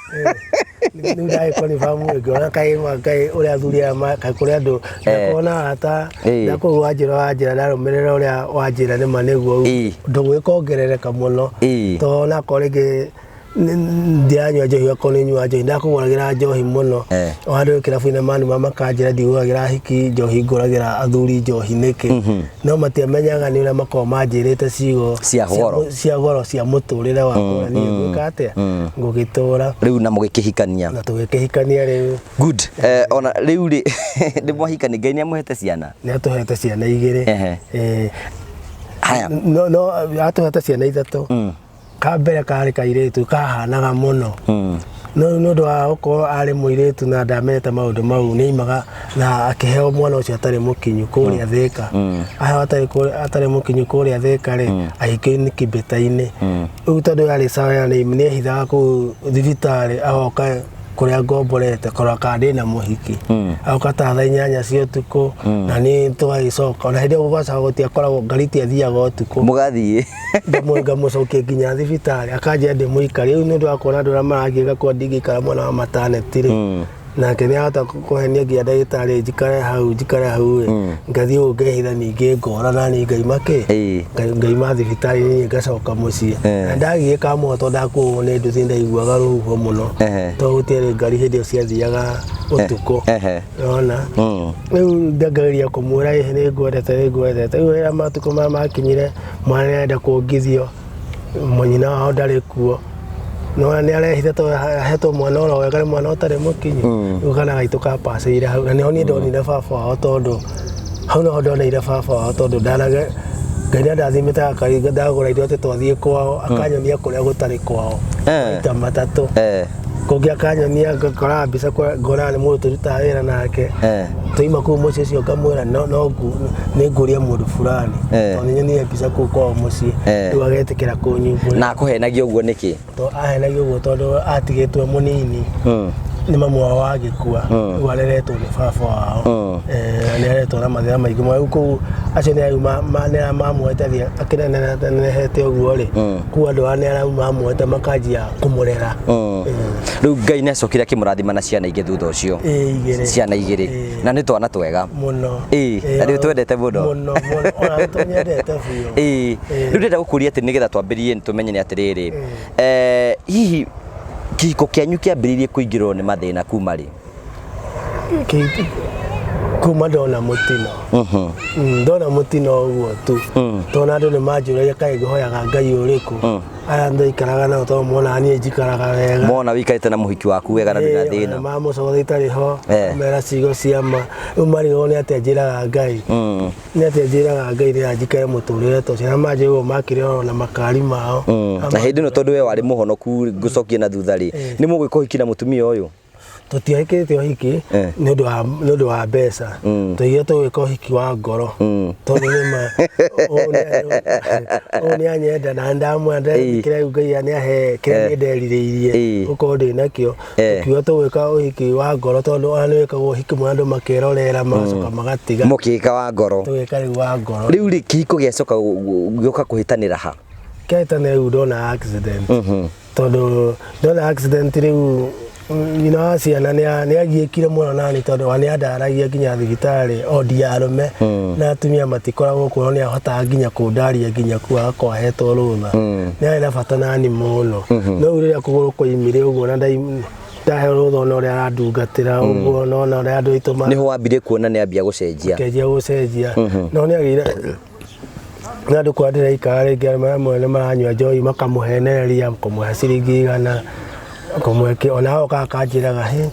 rĩu ndagĩkonibamu ngĩona kaĩ kaĩ ũrĩa athuri aya kaĩ kũrĩ andũ ndakorwo na arata ndakũu wanjĩra wanjĩra ndarũmĩrĩra ũrĩa wanjĩra nĩma nĩguo ndũgũ ĩkongerereka mũno tondũ onakorwo rĩngĩ ndiranyua njohi okorwo nĩ nyua njohi ndakũgũragĩra njohi mũno o andũ kĩrabu-inĩ manuma makanjĩra ndigũragĩra hiki njohi ngũragĩra athuri njohi nĩkĩ no matiamenyaga nĩ ũrĩa makoragwo manjĩrĩte ciugo Cia goro. cia goro cia mũtũrĩre wakwa niĩ ngwĩka atĩa ngũgĩtũra rĩu na mũgĩkĩhikania na tũgĩkĩhikania rĩu good ona rĩu rĩ nĩ mwahikania Ngai nĩ amũhete ciana nĩ atũhete ciana igĩrĩ Haya no atũhete ciana ithatũ ka mbere karĩ kairĩtu kahanaga mũno no nĩ ũndũ wa gũkorwo arĩ mũirĩtu na ndamenyete maũndũ mau nĩ aimaga na akĩheo mwana ũcio atarĩ mũkinyu kũrĩa Thĩka aheo atarĩ mũkinyu kũrĩa Thĩka rĩ agĩikio nĩ kĩmbĩta-inĩ rĩu tondũ yarĩ sawa nĩ ehithaga kũu thibitarĩ agoka kũrĩa ngomborete kũrora kana ndĩna mũhiki agoka ta thaa 8 cia ũtukũ na niĩ tũgagĩcoka ona hĩndĩ ĩyo gwacoka gũtiakoragwo ngari tiathiaga ũtukũ mũgathiĩ ngamũcokia nginya thibitarĩ akanjĩra ndĩmũikarie rĩu nĩ ũndũ wa kuona andũ arĩa marangĩka kwa ndingĩikara mwena wa mataneti rĩ nake nĩ ahota kũhenia nginya ndagĩtarĩ njikare hau ĩ ngathiĩ ũguo ngehitha ningĩ ngora na niĩ ngaima kĩ ngaima thibitarĩ niĩ ngacoka mũciĩ na ndagiĩkaga mũno tondũ ndakuo nĩ nduthi ndaiguaga rũhuho mũno tondũ gũtiarĩ ngari hĩndĩ ĩyo ciathiaga ũtukũ nona rĩu ngageria kũmwĩra ĩhĩ nĩ ngwendete rĩu rĩrĩa matukũ maya makinyire mwana nĩarenda kuongithio mũnyina wao ndarĩ kuo no nĩ arehitha tondũ ahetwo mwana oro wega nĩ mwana ũtarĩ mũkinyu rĩu kana gaitũ kapacĩire hau na nĩho niĩ ndonire baba wao tondũ hau noho ndoneire baba wao tondũ ndanage Ngai nĩandathimĩte ndagũra indo atĩ twathiĩ kwao akanyonia kũrĩa gũtarĩ kwao maita matatũ kũngĩ akanyonia ngakoraga mbica ngonaga nĩ mũndũ tũrutaga wĩra nake twaima kũu mũciĩ ũcio ngamwĩra no nĩ ngũria mũndũ fulani tondũ nĩ nyonire mbica kũu kwao mũciĩ rĩu agetĩkĩra kũnyumbũra na akũhenagia ũguo nĩkĩ to ahenagia ũguo tondũ atigĩtwo mũnini nĩ mamu wao agĩkua rĩu areretwo nĩ baba wao nĩ areretwo na mathĩna maingĩ mũno rĩu kũu acio nĩ arĩa mamuoete athiĩ akĩnenehete ũguo rĩ kũu andũ aya nĩ arĩa mamuoete makanjia kũmũrera rĩu Ngai nĩ acokire akĩmũrathima na ciana ingĩ thutha ũcio ciana igĩrĩ na nĩ twana twega mũno na nĩ twendete mũno mũno mũno ona nĩ tũnyendete biũ rĩu ndĩrenda gũkũria atĩ nĩgetha twambĩrĩrie tũmenye nĩ atĩrĩrĩ hihi kĩhiko kĩanyu kĩambĩrĩirie kũingĩrĩrwo nĩ mathĩna kuma rĩ Kuma ndona mũtino. Ndona mũtino ũguo tu, tondũ andũ nĩ manjũragia kaĩ ngĩhoyaga Ngai ũrĩkũ, aya ndaikaraga nao, tondũ monaga niĩ njikaraga wega. Mona wĩikarĩte na mũhiki waku wega na ndũrĩ na thĩna. Mamũcogotha itarĩ ho, mera ciugo cia ma. Rĩu marigagwo nĩ atĩa njĩraga Ngai, nĩ atĩa njĩraga Ngai rĩrĩa njikare mũtũrĩre ta ũcio, na manjĩra ũguo makĩrĩ oro na makari mao. Na hĩndĩ ĩno, tondũ we warĩ mũhonoku, ngũcokie na thutha rĩ, nĩ mũgwĩka ũhiki na mũtumia ũyũ? Tũtiahikĩte ũhiki nĩ ũndũ wa mbeca. Tũigire tũgwĩka ũhiki wa ngoro, tondũ nĩma ũyũ nĩ anyenda na ndamwenda. Kĩrĩa Ngai nĩ ahe kĩrĩa niĩ nderirĩirie gũkorwo ndĩ nakĩo. Tukiuga tũgwĩka ũhiki wa ngoro, tondũ ona nĩ wĩkagwo ũhiki mũno andũ makerorera magacoka magatiga. Mũkĩka wa ngoro. Tũgĩka rĩu wa ngoro. Rĩu rĩ, kĩhiko gĩacoka gĩũka kũhĩtanĩra ha? Kĩahĩtanĩra rĩu ndona accident, tondũ ndona accident rĩu nyina wa ciana nĩ agiĩkire mũno nani, tondũ wa nĩ andaragia nginya thibitarĩ ondi ya arũme na atumia matikoragwo kuo, no nĩ ahotaga nginya kũndaria nginya kuo agakorwo ahetwo rũtha. Nĩ arĩ na bata nani mũno, no rĩu rĩrĩa kũgũrũ kwaimire ũguo na ndaheo rũtha, ona ũrĩa arandungatĩra ũguo, nona ũrĩa andũ aitũ Nĩho wambire kuona nĩ ambia gũcenjia? Akĩanjia gũcenjia, no nĩ agĩire na andũ kwa ndĩraikara rĩngĩ arĩa amwe nĩ maranyua njohi, makamũhenereria kũmũhe ciringi 100, kũmũhe kĩ, ona agoka akanjĩraga, "Hĩ,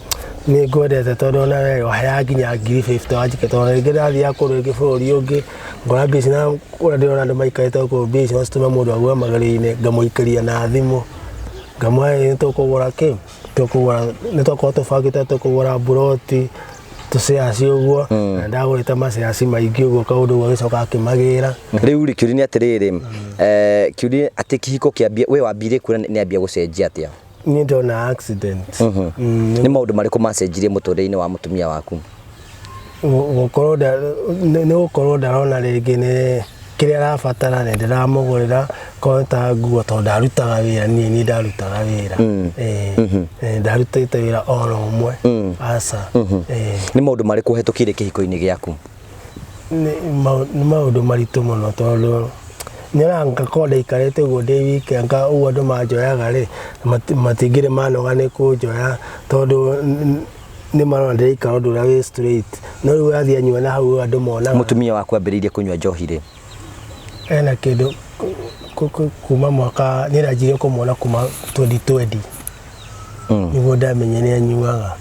nĩ ngwendete," tondũ ona we waheaga nginya ngiri 50 wanjike, tondũ rĩngĩ ndathiaga kũndũ rĩngĩ bũrũri ũngĩ ngora mbia ici, na ũrĩa ndĩrona andũ maikarĩte gũkũ, mbia ici no citũme mũndũ ague magerio-inĩ. Ngamũikĩria na thimũ, ngamwĩra nĩ tũkũgũra kĩ, tũkũgũra, nĩ twakorwo tũbangĩte tũkũgũra mburoti tũceaci ũguo, na ndagũrĩte maceaci maingĩ ũguo, kaũndũ ũguo agĩcoka akĩmagĩra. Rĩu rĩ, kĩũria nĩ atĩrĩrĩ, kĩũria atĩ kĩhiko kĩambia, we wambire kuona nĩ ambia gũcenjia atĩa? Niĩ ndona accident. Nĩ maũndũ marĩkũ macenjirie mũtũrĩre-inĩ wa mũtumia waku? Gũkorwo nĩ gũkorwo ndarona rĩngĩ nĩ kĩrĩa arabatara nĩ ndĩramũgũrĩra, korwo nĩ ta nguo, tondũ ndarutaga wĩra, niĩ ndarutaga wĩra. Ĩĩ, ndarutĩte wĩra oro ũmwe, aca. Ĩĩ. Nĩ maũndũ marĩkũ ũhetũkĩire kĩhiko-inĩ gĩaku? Nĩ maũndũ maritũ mũno, tondũ nyonaga ngakorwo ndaikarĩte ũguo ndĩ wike, anga ũguo andũ manjoyaga rĩ, matingĩrĩ manoga nĩ kũnjoya, tondũ nĩ marona ndĩraikara ũndũ ũrĩa wĩ straight, no rĩu athiĩ anyua na hau andũ monaga. Mũtumia waku ambĩrĩirie kũnyua njohi rĩ? Ena kĩndũ kuma mwaka niĩ ndanjirie kũmuona kuma 2020, nĩguo ndamenye nĩ anyuaga.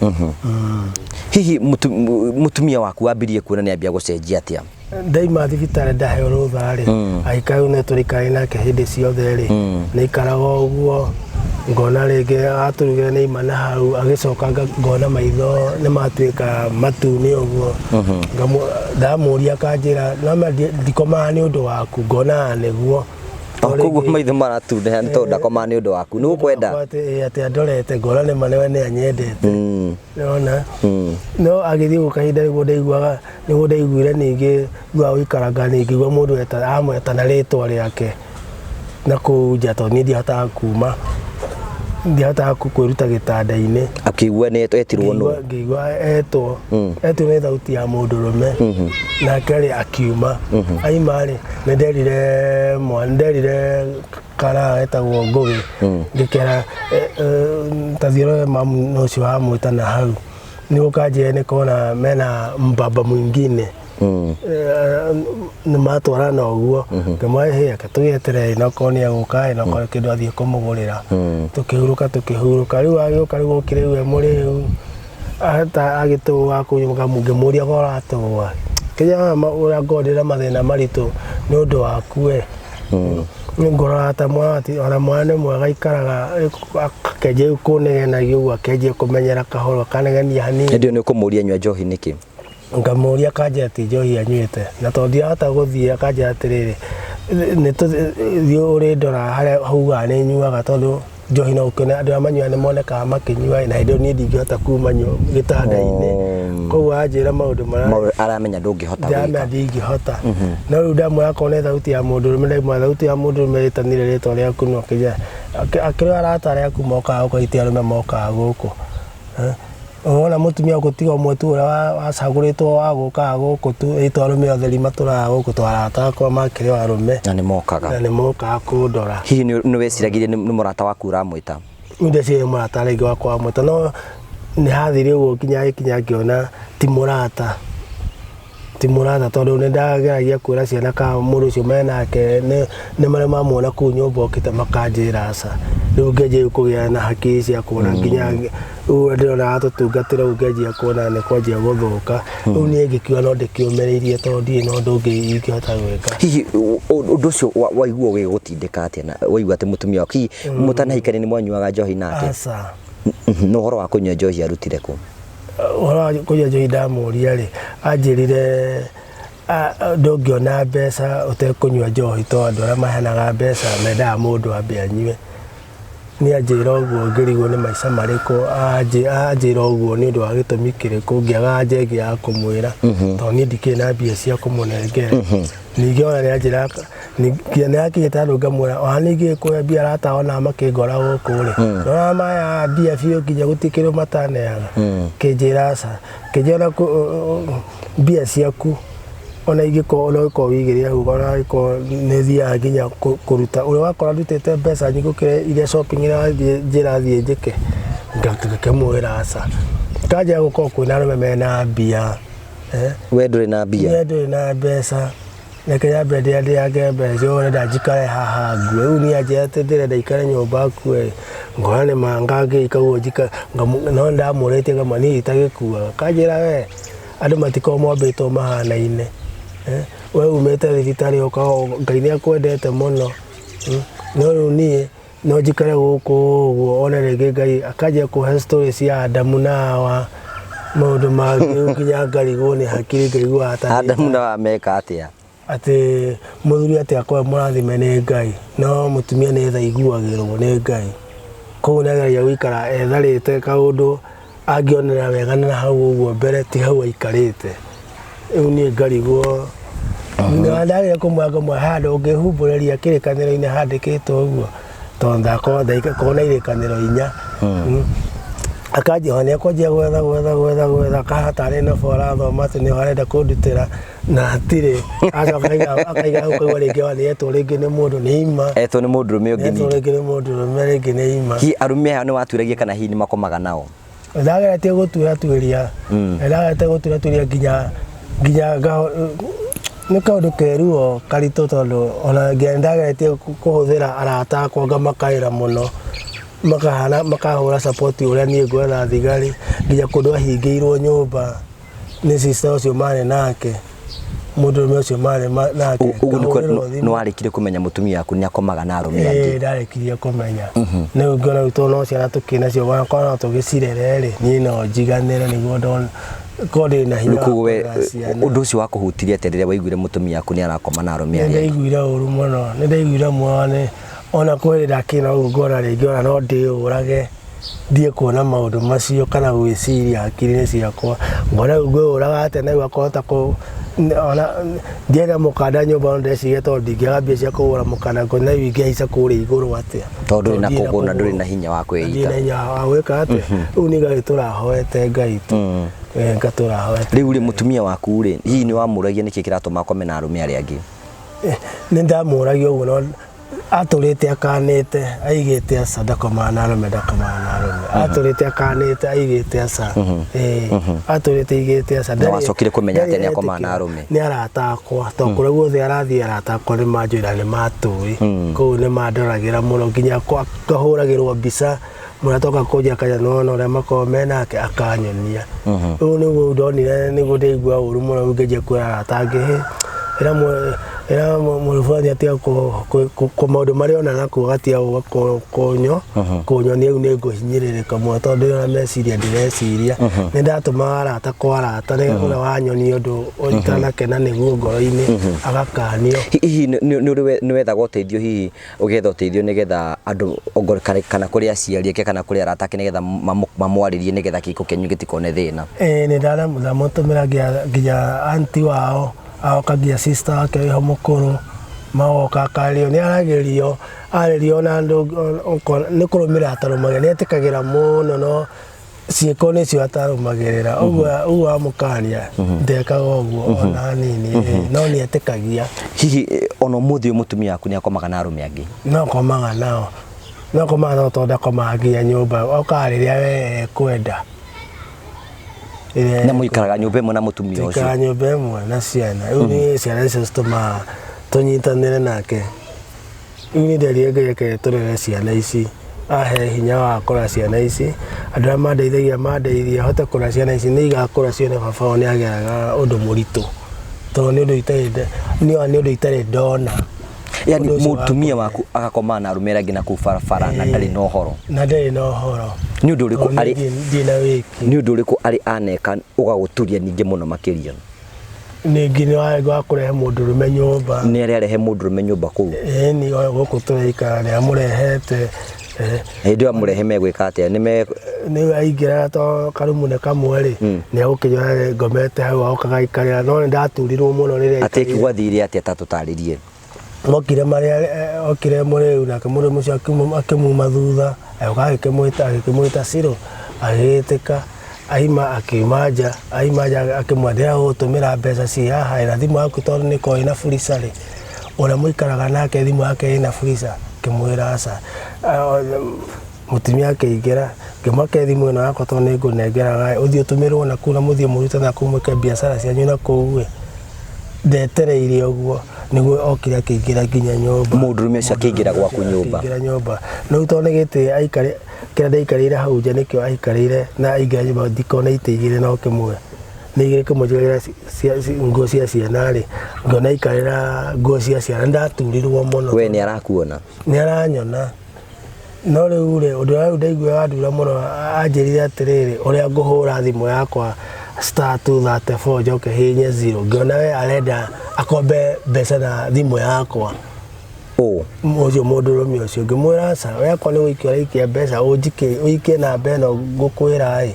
Hihi mũtumia waku wambirie kuona nĩ ambia gũcenjia atĩa? Ndaima thibitarĩ ndaheo rũtha rĩ, agĩikara rĩu nĩ tũrĩikaraga nake hĩndĩ ciothe rĩ, nĩ aikaraga ũguo, ngona rĩngĩ atũrugĩra nĩ aima na hau, agĩcoka ngona maitho nĩ matuĩka matune ũguo. Ndamũria akanjĩra, "No ndikomaga nĩ ũndũ waku." Ngonaga nĩguo. O koguo maitho maratunĩha nĩ tondũ ndakomaga nĩ ũndũ waku, nĩ gũkwenda. Atĩ andorete, ngona nĩ ma nĩwe nĩ anyendete. Nĩwona, no agĩthiĩ gũ kahinda nĩguo ndaiguaga, nĩguo ndaiguire ningĩ thutha wa gũikaranga ningĩ ngĩigua mũndũ amweta na rĩtwa rĩake na kũu nja, tondũ niĩ ndiahotaga kuma, ndiahotaga kwĩruta gĩtanda-inĩ. Akĩigua nĩ etirwo nũ? Ngĩigua etwo nĩ thauti ya mũndũrũme, nake rĩ akiuma. Aima rĩ, nĩ nderire mwana, nderire kara etagwo Ngũgĩ, ngĩkera, "Ta thiĩ ũrore mamu ũcio wamwĩta na hau." Nĩ ũkanjĩra nĩ kona mena mbaba mwingine. Nĩ matwarana ũguo, ngĩmwĩra, "Hĩ, reke tũgĩeterere, no korwo nĩ egũka ĩ, no korwo kĩndũ athiĩ kũmũgũrĩra." Tũkĩhurũka, tũkĩhurũka, rĩu agĩũka, rĩu okire rĩu e mũrĩu, ata agĩtũa kũu, ngĩmũria, "Ko ũratũa kĩrĩa ũrĩa ngorwo ndĩna mathĩna maritũ nĩ ũndũ waku we?" Ngororaga ta mwana, ona mwana nĩ mwega, aikaraga akĩanjia rĩu kũnegenagia ũguo, akĩanjia kũmenyera kahora, akanegenia hanini. Hĩndĩ ĩyo nĩ ũkũmũria nyua njohi nĩkĩ? Ngamũria, akanjĩra ti njohi anyuĩte, na tondũ ndirahota gũthiĩ, akanjĩra atĩrĩrĩ, nĩ tũthiĩ ũrĩndora harĩa haugaga nĩ nyuaga, tondũ njohi no ũkĩone andũ arĩa manyuaga nĩ monekaga makĩnyua, na hĩndĩ ĩyo niĩ ndingĩhota kuma gĩtanda-inĩ, koguo anjĩra maũndũ marĩa Maũndũ aramenya ndũngĩhota ndĩramenya gwĩka. Ndingĩhota, no rĩu ndamwĩra akorwo nĩ thauti ya mũndũrũme, ndaimwĩra thauti ya mũndũrũme ĩtanire rĩtwa rĩaku, no akĩnjĩra akĩrĩ arata arĩa aku mokaga gũkũ, iti arũme mokaga gũkũ. Wona mũtumia gũtiga ũmwe tu ũrĩa wacagũrĩtwo wa gũkaga gũkũ tu, ĩtwo arũme otheri matũraga gũkũ, to arata akwa makĩrĩ o arũme. Na nĩ mokaga. Na nĩ mokaga kũndora. Hihi nĩ weciragĩria nĩ mũrata waku ũramwĩta? Niĩ ndeciria mũrata rĩngĩ wakwa wamwĩta, no Nĩ hathire ũguo nginya gĩkinya ngĩona ti mũrata, ti mũrata, tondũ nĩ ndageragia kwĩra ciana kana mũndũ ũcio menake nĩ marĩa mamuona kũu nyũmba okĩte makanjĩra aca. Rĩu ngĩanjia rĩu kũgĩa na hakiri cia kuona nginya rĩu ndĩrona atũtungatĩra ũguo ngĩanjia kuona nĩ kwanjia gũthũka. Rĩu niĩ ngĩkiuga no ndĩkĩũmĩrĩirie tondũ ndirĩ na ũndũ ũngĩ ingĩhota gwĩka. Hihi ũndũ ũcio waigua ũgĩgũtindĩka atĩa na waigua atĩ mũtumia waku, hihi mũtanahikania nĩ mwanyuaga njohi nake? Aca. Na ũhoro wa kũnyua njohi arutire kũ? Ũhoro wa kũnyua njohi ndamũria rĩ, anjĩrire ndũngĩona mbeca ũtekũnyua njohi tondũ andũ arĩa maheanaga mbeca mendaga mũndũ ambe anyue. Niĩ anjĩra ũguo ngĩrigwo nĩ maica marĩkũ, anjĩra ũguo nĩ ũndũ wa gĩtũmi kĩrĩkũ, ngĩaga anja ĩngĩ ya kũmwĩra tondũ niĩ ndikĩrĩ na mbia cia kũmũnengera. Ningĩ ona nĩ anjĩraga nginya nĩ hakinyĩte handũ ngamwĩra ona niĩ ingĩkũhe mbia arata ona makĩngora gũkũ rĩ, nĩwona maya mbia biũ nginya gũtirĩ kĩndũ mataneaga. Kĩnjĩra aca, kĩnjĩra ona mbia ciaku ona ingĩkorwo ona ũngĩkorwo wĩigĩrĩire hau ona angĩkorwo nĩ thiaga nginya kũruta ũrĩa wakora ndutĩte mbeca nyingĩ gũkĩra iria shopping ĩrĩa njĩra thiĩ njĩke, ngakĩmwĩra aca. Kanjia gũkorwo kwĩna arũme mena mbia. We ndũrĩ na mbia? Niĩ ndũrĩ na mbeca. Reke nyambe ndĩange mbeca ũrenda njikare haha ngue. Rĩu niĩ anjĩra atĩ ndĩrenda ikare nyũmba ngue, ngona nĩ ma ngangĩika ũguo njikare, no nĩndamũrĩtie ngamwĩra niĩ itagĩkuaga. Akanjĩra we andũ matikoragwo mombĩtwo mahanaine, we umĩte thibitarĩ Ngai nĩ akwendete mũno, no rĩu niĩ no njikare gũkũ ũguo one rĩngĩ Ngai akanjia kũhe story cia Adamu na Hawa, maũndũ mangĩ rĩu nginya ngarigwo nĩ hakiri ngaigua ta Adamu na Hawa meka atĩa? Atĩ mũthuri atĩ akorwo mũrathime nĩ Ngai, no mũtumia nĩ tha aiguagĩrwo nĩ Ngai. Koguo nĩ ageragia gũikara etharĩte kaũndũ angĩonera wega na hau ũguo mbere ti hau aikarĩte. Rĩu niĩ ngarigwo ndagĩa kũmwĩra ngamwĩra handũ ũngĩhumbũrĩria kĩrĩkanĩro-inĩ handĩkĩtwo ũguo tondũ ndakorwo ndakorwo na irĩkanĩro inya. Akanjia nĩ akwanjia gwetha gwetha gwetha gwetha akahana tarĩ nobo arathoma atĩ nĩho arenda kũndutĩra na hatirĩ. Agacoka akaiga hau ũkaigua rĩngĩ ona nĩetwo rĩngĩ nĩ mũndũ nĩ ima. Etwo nĩ mũndũrũme ũngĩ ningĩ. Etwo rĩngĩ nĩ mũndũrũme rĩngĩ nĩ ima. Hihi arũme aya nĩ watuĩragia kana hihi nĩ makomaga nao? Ndageretie gũtuĩra tuĩria, ndageretie gũtuĩra tuĩria nginya nginya nĩ kaũndũ ke ruo karitũ tondũ ona nginya nĩndageretie kũhũthĩra arata akwa ngamakaĩra mũno, makahana makahũra support ũrĩa niĩ ngwetha thigari, nginya kũndũ ahingĩirwo nyũmba nĩ sister ũcio marĩ nake, mũndũrũme ũcio marĩ nake. Ũguo nĩkuo nĩ warĩkirie kũmenya mũtumia waku nĩ akomaga na arũme angĩ? Ĩĩ ndarĩkirie kũmenya. Rĩu ngĩona rĩu tondũ no ciana tũkĩrĩ nacio onakorwo no tũgĩcirere rĩ, niĩ no njiganĩre nĩguo ndona korwo ndĩ na hinya wa kũrera ciana. Ũndũ ũcio wakũhutirie atĩa rĩrĩa waiguire mũtumia waku nĩ arakoma na arũme arĩa angĩ? Nĩ ndaiguire ũru mũno, nĩ ndaiguire mũno ona kwĩ hĩndĩ ndakĩna ũguo ngona rĩngĩ ona no ndĩyũrage. Thiĩ kuona maũndũ macio kana gwĩciria hakiri-inĩ ciakwa, ngona rĩu ngwĩyũraga atĩa na rĩu akahota kũ ona ndiarĩ na mũkanda nyũmba no ndĩreciria tondũ ndingĩaga mbia cia kũgũra mũkanda ngona rĩu ingĩhaica kũrĩa igũrũ atĩa. Tondũ ndũrĩ na kũgũrũ na ndũrĩ na hinya wa kwĩita. Ndirĩ na hinya wa gwĩka atĩa, rĩu niĩ ngagĩtũra hoete Ngai tu, ngatũra hoete. Rĩu rĩ mũtumia waku rĩ, hihi nĩ wamũragia nĩkĩ kĩratũma akome na arũme arĩa angĩ? Nĩ ndamũragia ũguo no Atũrĩte akanĩte aigĩte aca ndakomaga na arũme ndakomaga na arũme. Atũrĩte akanĩte aigĩte aca. Ĩĩ atũrĩte aigĩte aca. Na wacokire kũmenya atĩa nĩ akomaga na arũme? Nĩ arata akwa tondũ kũrĩa guothe arathiĩ arata akwa nĩ manjũĩ na nĩ matũĩ. Koguo nĩ mandoragĩra mũno nginya ngahũragĩrwo mbica mũrata oka kũnjĩra akanja nĩ wona ũrĩa makoragwo me nake akanyonia. Rĩu nĩguo ndonire nĩguo ndaigua ũru mũno rĩu ngĩanjia kwĩra arata angĩ hĩ ĩra mũndũ fulani atige maũndũ marĩa ona nakũu agatiga gũka kũnyonia rĩu nĩ ngũhinyĩrĩrĩka mũno tondũ ndĩrona meciria ndĩreciria. Nĩ ndatũmaga arata kwa arata nĩgetha ũrĩa wanyonia ũndũ itanakena nĩguo ngoro-inĩ agakanio. Hihi nĩ wethaga ũteithio hihi ũgetha ũteithio nĩgetha andũ kana kũrĩ aciari ake kana kũrĩ arata ake nĩgetha mamwarĩrie nĩgetha kĩhiko kĩanyu gĩtikone thĩna? Ĩĩ nĩ ndamũtũmĩra nginya aunty wao agoka nginya sister wake wĩho mũkũrũ magoka akarĩo nĩ aragĩrio arĩrio ona andũ nĩ kũrũmĩrĩra atarũmagĩrĩra nĩ etĩkagĩra mũno no ciĩko nĩcio atarũmagĩrĩra ũguo ũguo wamũkania ndekaga ũguo ona hanini no nĩ etĩkagia. Hihi ona ũmũthĩ ũyũ mũtumia waku nĩ akomaga na arũme angĩ? No akomaga nao, no akomaga nao tondũ ndakomaga nginya nyũmba okaga rĩrĩa we ekwenda. Ĩrĩa Na mũikaraga nyũmba ĩmwe na mũtumia ũcio? Tũikaraga nyũmba ĩmwe na ciana. Rĩu nĩ ciana icio citũmaga tũnyitanĩre nake. Rĩu nĩ nderire Ngai reke tũrere ciana ici, ahe hinya wa kũrera ciana ici, andũ arĩa mandeithagia mandeithie hote kũrera ciana ici, nĩ igakũra cione baba wao nĩ ageraga ũndũ mũritũ, tondũ nĩ ũndũ itarĩ nĩ ũndũ itarĩ ndona. Yani Ũndũ ũcio wa mũtumia waku agakomaga na arũme arĩa angĩ na kũu barabara na ndarĩ na ũhoro? Na ndarĩ na ũhoro. Nĩ ũndũ ũrĩkũ Tondũ arĩ niĩ ndirĩ na wĩki. Nĩ ũndũ ũrĩkũ arĩ aneka ũgagũturia ningĩ mũno makĩria? Ningĩ nĩ wa kũrehe mũndũrũme nyũmba. Nĩ arĩ arehe mũndũrũme nyũmba kũu? Ĩni, o gũkũ tũraikara nĩ amũrehete. Hĩndĩ ĩyo amũrehe megwĩka atĩa? Nĩ me Nĩ aingĩraga to karumu nĩ kamwe rĩ, nĩ egũkĩnyona ngomete hau agoka agaikarĩra, no nĩ ndaturirwo mũno rĩrĩa Atĩ aikarire. gwathire atĩa ta tũtarĩrie? Mokire marĩ okire mũrĩu nake mũrĩu ũcio akĩmuma thutha, agĩũka agĩkĩmwĩta agĩkĩmwĩta Ciro, agĩgĩtĩka, aima akiuma nja, aima nja akĩmwĩra ndĩragũtũmĩra mbeca ciĩ haha ĩ na thimũ yaku tondũ nĩ ĩkoragwo ĩna fuliza rĩ, ũrĩa mũikaraga nake thimũ yake ĩna fuliza? Ngĩmwĩra aca. Mũtumia akĩingĩra, ngĩmwake thimũ ĩno yakwa tondũ nĩ ngũnengeraga ĩ, ũthiĩ ũtũmĩrwo nakũu na mũthiĩ mũrute nakũu mwĩke biacara cianyu nakũu ĩ. Ndetereire ũguo nĩguo okire akĩingĩra nginya nyũmba. Mũndũrũme ũcio akĩingĩra gwaku nyũmba? Akĩingĩra nyũmba. Rĩu tondũ nĩ gĩtĩ aikarĩ kĩrĩa ndaikarĩire hau nja nĩkĩo aikarĩire na aingĩra nyũmba ndikona itĩ igĩrĩ no kĩmwe. Nĩ igĩrĩ kĩmwe njigagĩra nguo cia ciana rĩ, ngona aikarĩra nguo cia ciana. Nĩ ndaturirwo mũno. We nĩ arakuona? Nĩ aranyona. No rĩu rĩ, ũndũ ũrĩa rĩu ndaigua wandura mũno anjĩrire atĩrĩrĩ, ũrĩa ngũhũra thimũ yakwa star 234 njoke hihinye zero, ngĩona we arenda akombe mbeca na thimũ yakwa. Ũ? Ũcio mũndũrũme ũcio, ngĩmwĩra aca, we akorwo nĩ gũikia ũraikia mbeca ũikie namba ĩno ngũkwĩra ĩ,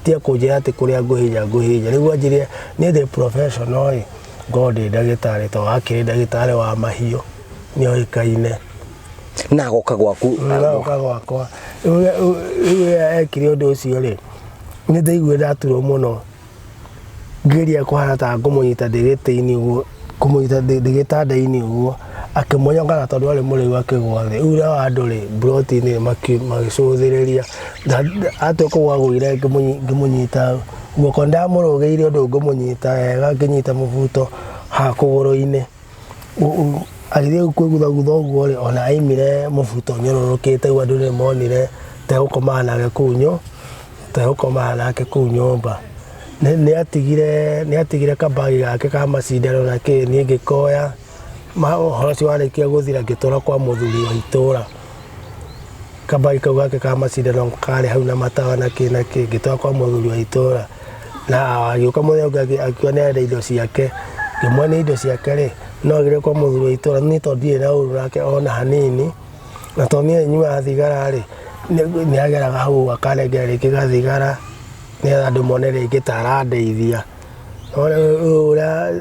tiga kũnjĩra atĩ kũrĩa ngũhihinya ngũhihinya. Rĩu anjĩrire niĩ ndĩ professional ĩ, ngorwo ndĩ ndagĩtarĩ tondũ akĩrĩ ndagĩtarĩ wa mahiũ, nĩ oĩkaine. Na agoka gwaku? Agoka gwakwa. Rĩu rĩrĩa ekire ũndũ ũcio rĩ, nĩ ndaiguire ndaturwo mũno, ngĩgeria kũhana ta ngũmũnyita ndĩ gĩtĩ-inĩ ũguo, kũmũnyita ndĩ gĩtanda-inĩ ũguo, akĩmonyokana na tondũ arĩ mũrĩu akĩgwa thĩ. Rĩu nao andũ rĩ, mburoti-inĩ magĩcũthĩrĩria, atua kũgwa agũire ngĩmũnyita guoko, nĩ ndamũrũgĩire ũndũ ngũmũnyita wega, ngĩnyita mũbuto haha kũgũrũ-inĩ. Agĩthiĩ kwĩguthagutha ũguo rĩ, ona aimire mũbuto ũnyororokete ũguo andũ nĩ monire tegũkomaga nake kũu nyũ, tegũkomaga nake kũu nyũmba. Nĩ atigire, nĩ atigire kabagi gake ka macindano na kĩ, niĩ ngĩkoya, ũhoro ũcio warĩkia gũthira ngĩtwara kwa mũthuri wa itũra. Kabagi kau gake ka macindano karĩ hau na matawa na kĩ na kĩ, ngĩtwara kwa mũthuri wa itũra. Na agĩũka mũthenya ũngĩ akiuga nĩ arenda indo ciake, ngĩmuonia indo ciake rĩ, no agĩre kwa mũthuri wa itũra, niĩ tondũ ndirĩ na ũru nake ona hanini, na tondũ niĩ nyuaga thigara rĩ, nĩ ageraga hau akanengera rĩngĩ gathigara, nĩgetha andũ mone rĩngĩ ta arandeithia. Ũrĩa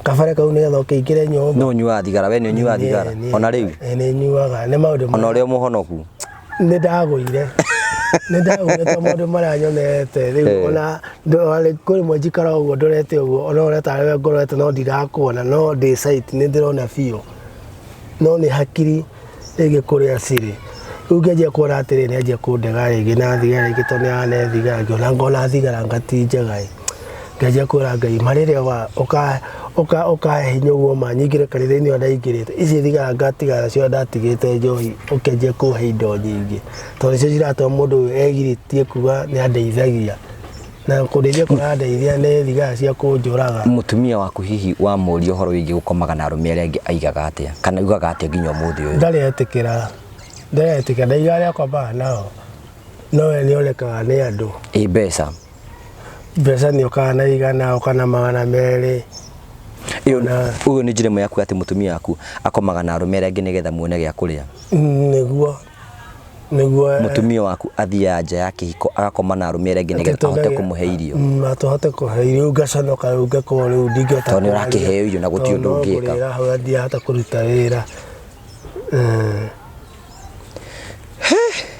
kabere kau nĩgetha ũkĩingĩre nyũmba. No ũnyuaga thigara, we nĩ ũnyuaga thigara ona rĩu? Nĩ nyuaga, nĩ maũndũ Ona ũrĩa mũhonoku? Nĩ ndagũire. Nĩ ndagũire tondũ maũndũ marĩa nyonete rĩu ona kwĩ rĩmwe njikaraga ũguo ndorete ũguo ona ũrĩa tarĩ we ngorete no ndirakuona no ndĩ sight nĩ ndĩrona biũ. No nĩ hakiri rĩngĩ kũrĩa cirĩ. Rĩu ngĩanjia kuona atĩrĩrĩ nĩ anjia kũndega rĩngĩ na thigara rĩngĩ tondũ nĩ arane thigara ngĩona ngona thigara anga ti njega ĩ. Ngĩanjia kwĩra Ngai ma rĩrĩa ũkahe hinya ũguo ma nyingĩre kanitha-inĩ ũrĩa ndaingĩrĩte, ici thigara ngatigana nacio ndatigĩte njohi ũkĩanjia kũhe indo nyingĩ. Tondũ nĩcio ciratũma mũndũ ũyũ egirĩtie kuga nĩ andeithagia. Na kũndeithia kũrĩa arandeithia nĩ thigara cia kũnjũraga. Mũtumia waku hihi wamũria ũhoro wĩgiĩ gũkomaga na arũme arĩa angĩ aigaga atĩa? Kana augaga atĩa nginya ũmũthĩ ũyũ? Ndarĩ etĩkĩra, ndarĩ etĩkĩra, ndaigaga arĩa akomaga nao, no we nĩ onekaga nĩ andũ. Ĩ mbeca? Mbeca nĩ okaga na igana, oka na 200. Ĩyo ũyũ nĩ njĩra ĩmwe ya kuga atĩ mũtumia waku akomaga na arũme arĩa angĩ nĩgetha muone gĩa kũrĩa? Nĩguo. Nĩguo mũtumia waku athiaga nja ya kĩhiko agakoma na arũme arĩa angĩ nĩgetha ahote kũmũhe irio. Ahote kũhe irio, rĩu ngaconoka rĩu ngakorwo rĩu ndingĩhota. Tondũ nĩ ũrakĩheo irio na gũtirĩ ũndũ ũngĩka. Tondũ no ngũrĩra ndingĩhota kũruta wĩra.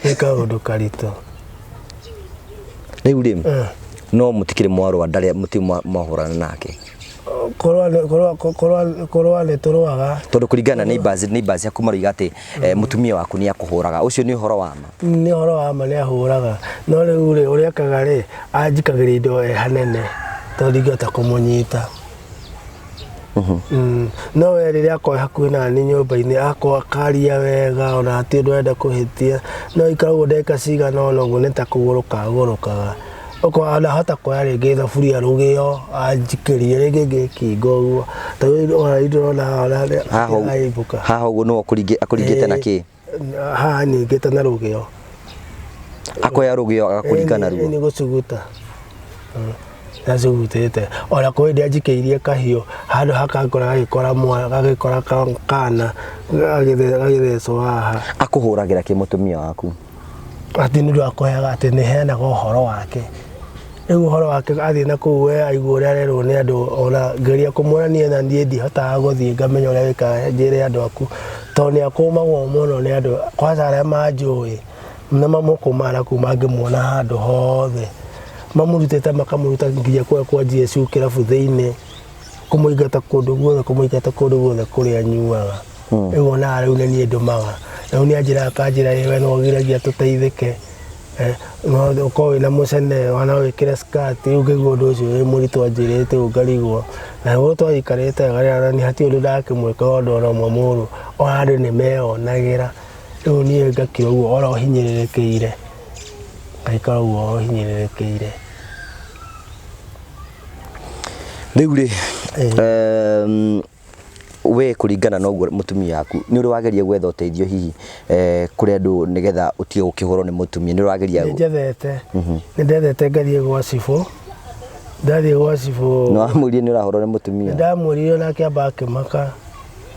Nĩ kaũndũ karitũ. Rĩu rĩ, no mũtikĩrĩ mwarũa ndarĩ mũtirĩ mwahũrana nake? Kũrũa nĩ tũrũaga. Tondũ kũringana na neighbors, neighbors aku maroiga atĩ mũtumia waku nĩ akũhũraga. Ũcio nĩ ũhoro wa ma? Nĩ ũhoro wa ma, nĩ ahũraga. No rĩu rĩ, ũrĩa ekaga rĩ, anjikagĩria indo e hanene tondũ ndingĩhota kũmũnyita. No we rĩrĩa akorwo hakuhĩ na niĩ nyũmba-inĩ, akorwo akaria wega, ona hatirĩ ũndũ arenda kũhĩtia. No aikara ũguo ndagĩka cigana ũna ũguo nĩ ta kũgũrũka agũrũkaga. Okorwo anahota kuoya rĩngĩ thaburia rũgĩo anjikĩrie rĩngĩ ngĩkinga ũguo. Ta rĩu ona ndĩrona haha Haha ũguo, aimbũka. Haha ũguo nĩwe akũringĩte na kĩ? Haha ningĩte na rũgĩo. Akoya rũgĩo agakũringa naruo? Nĩ gũcuguta. Nacugutĩte. Ona kwĩ hĩndĩ anjikĩirie kahiũ handũ hakangora gagĩkora mwana, gagĩkora kana gagĩthecwo haha. Akũhũragĩra kĩ mũtumia waku? Atĩ nĩ ũndũ wa kũheaga, atĩ nĩ heanaga ũhoro wake. Rĩu ũhoro wake athiĩ na kũu we aigua ũrĩa arerwo nĩ andũ, ona ngeria kũmwĩra niĩ na niĩ ndihotaga gũthiĩ ngamenya ũrĩa wĩkaga njĩre andũ aku, tondũ nĩ akũmagwo mũno nĩ andũ, kwanza arĩa manjũĩ nĩ mamũkũmaga na kũu mangĩmuona handũ hothe. Mamũrutĩte makamũruta nginya kũrĩa kwa GSU kĩrabu thĩinĩ, kũmũingata kũndũ guothe, kũmũingata kũndũ guothe kũrĩa anyuaga. Rĩu onaga rĩu nĩ niĩ ndũmaga. Rĩu nĩ anjĩraga akanjĩra ĩ we no ũgiragia tũteithĩke. No ũkorwo wĩna mũcene ona no wĩkĩre skirt, rĩu ngĩigua ũndũ ũcio wĩ mũritũ anjĩrĩte ũguo ngarigwo. Na nĩguo twaikarĩte wega rĩrĩa hatirĩ ũndũ ndakĩmwĩka ũndũ ona ũmwe mũũru, ona andũ nĩ meyonagĩra. Rĩu niĩ ngakira ũguo oro hinyĩrĩrĩkĩire, ngaikara ũguo o hinyĩrĩrĩkĩire. Rĩu rĩ, we kũringana na ũguo mũtumia waku, nĩ ũrĩ wageria gwetha ũteithio hihi kũrĩ andũ nĩgetha ũtige gũkĩhũrwo nĩ mũtumia, nĩ ũrĩ wageria? Nĩ njethete, nĩ ndethete ngathiĩ gwa cibũ, ndathiĩ gwa cibũ. Nĩ wamwĩrire nĩ ũrahũrwo nĩ mũtumia? Ndamwĩrire nake amba akĩmaka,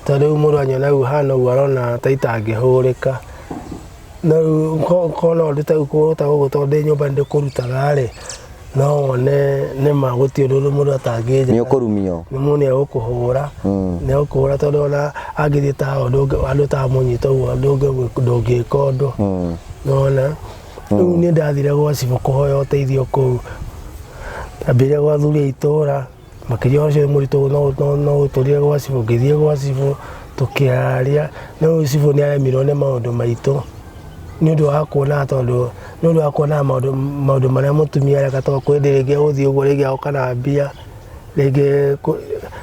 tondũ rĩu mũndũ anyona rĩu hana ũguo arona ta itangĩhũrĩka. No rĩu korwo no ndute kũgũrũ ta gũkũ tondũ ndĩ nyũmba nĩ ndĩkũrutaga rĩ, no wone nĩ ma gũtirĩ ũndũ mũndũ atangĩnjĩka. Nĩ ũkũrumio. Nĩ mũndũ nĩ egũkũhũra, nĩ egũkũhũra tondũ ona angĩthiĩ ta handũ ũtamũnyita ũguo ndũngĩka ũndũ. Nĩwona? Rĩu niĩ ndathire gwa cibũ kũhoya ũteithio kũu. Ndambire gwa athuri a itũra, makĩria ũcio mũritũ no ũtũrire gwa cibũ, ngĩthiĩ gwa cibũ tũkĩaria, no rĩu cibũ nĩ aremirwo nĩ maũndũ maitũ nĩ ũndũ wa kuona, tondũ nĩ ũndũ wa kuona maũndũ marĩa mũtumia areka, tondũ kwĩ hĩndĩ rĩngĩ egũthiĩ ũguo rĩngĩ agoka na mbia, rĩngĩ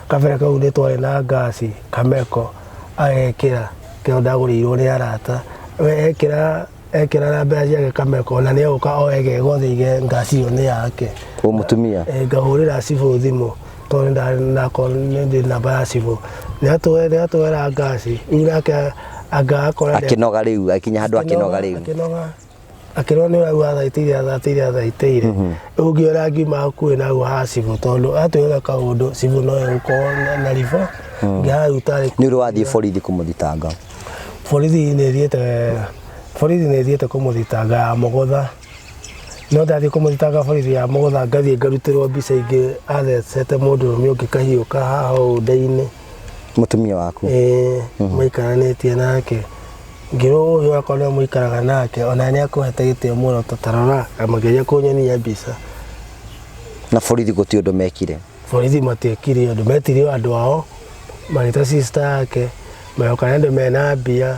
kabere kau nĩ twarĩ na ngaci kameko agekĩra kĩo ndagũrĩirwo nĩ arata, we ekĩra ekĩra na mbeca ciake kameko, ona nĩ egũka oe gegothe aige ngaci ĩyo nĩ yake. O mũtumia? Ngahũrĩra cibũ thimũ tondũ ndakorwo ndĩ namba ya cibũ, nĩ atwera ngaci, rĩu nake anga akora Akĩnoga rĩu, akinya handũ akĩnoga rĩu. Akĩnoga, akĩrwo nĩ ũraigua athaitĩire athaitĩire athaitĩire. Rĩu ngĩona ngiuma hakuhĩ na hau ha cibũ, tondũ atwĩra kaũndũ cibũ no egũkorwo na ribo ngĩhaga rĩu tarĩ. Nĩ ũrĩ wathiĩ borithi kũmũthitanga? Borithi nĩ thiĩte, borithi nĩ thiĩte kũmũthitanga ya Mũgũtha, no ndathiĩ kũmũthitanga borithi ya Mũgũtha ngathiĩ ngarutĩrwo mbica ingĩ athecete mũndũrũme ũngĩ kahiũ ka haha ũũ nda-inĩ. Mũtumia waku? Ĩĩ, maikaranĩtie nake. Ngĩrwo ũyũ akorwo nĩwe mũikaraga nake ona nĩ akũhete gĩtĩo mũno, ta rora, makĩgeria kũnyonia mbica. Na borithi gũtirĩ ũndũ mekire? Borithi matiekire ũndũ, metire andũ ao magĩta sister yake, magĩũka nĩ andũ mena mbia,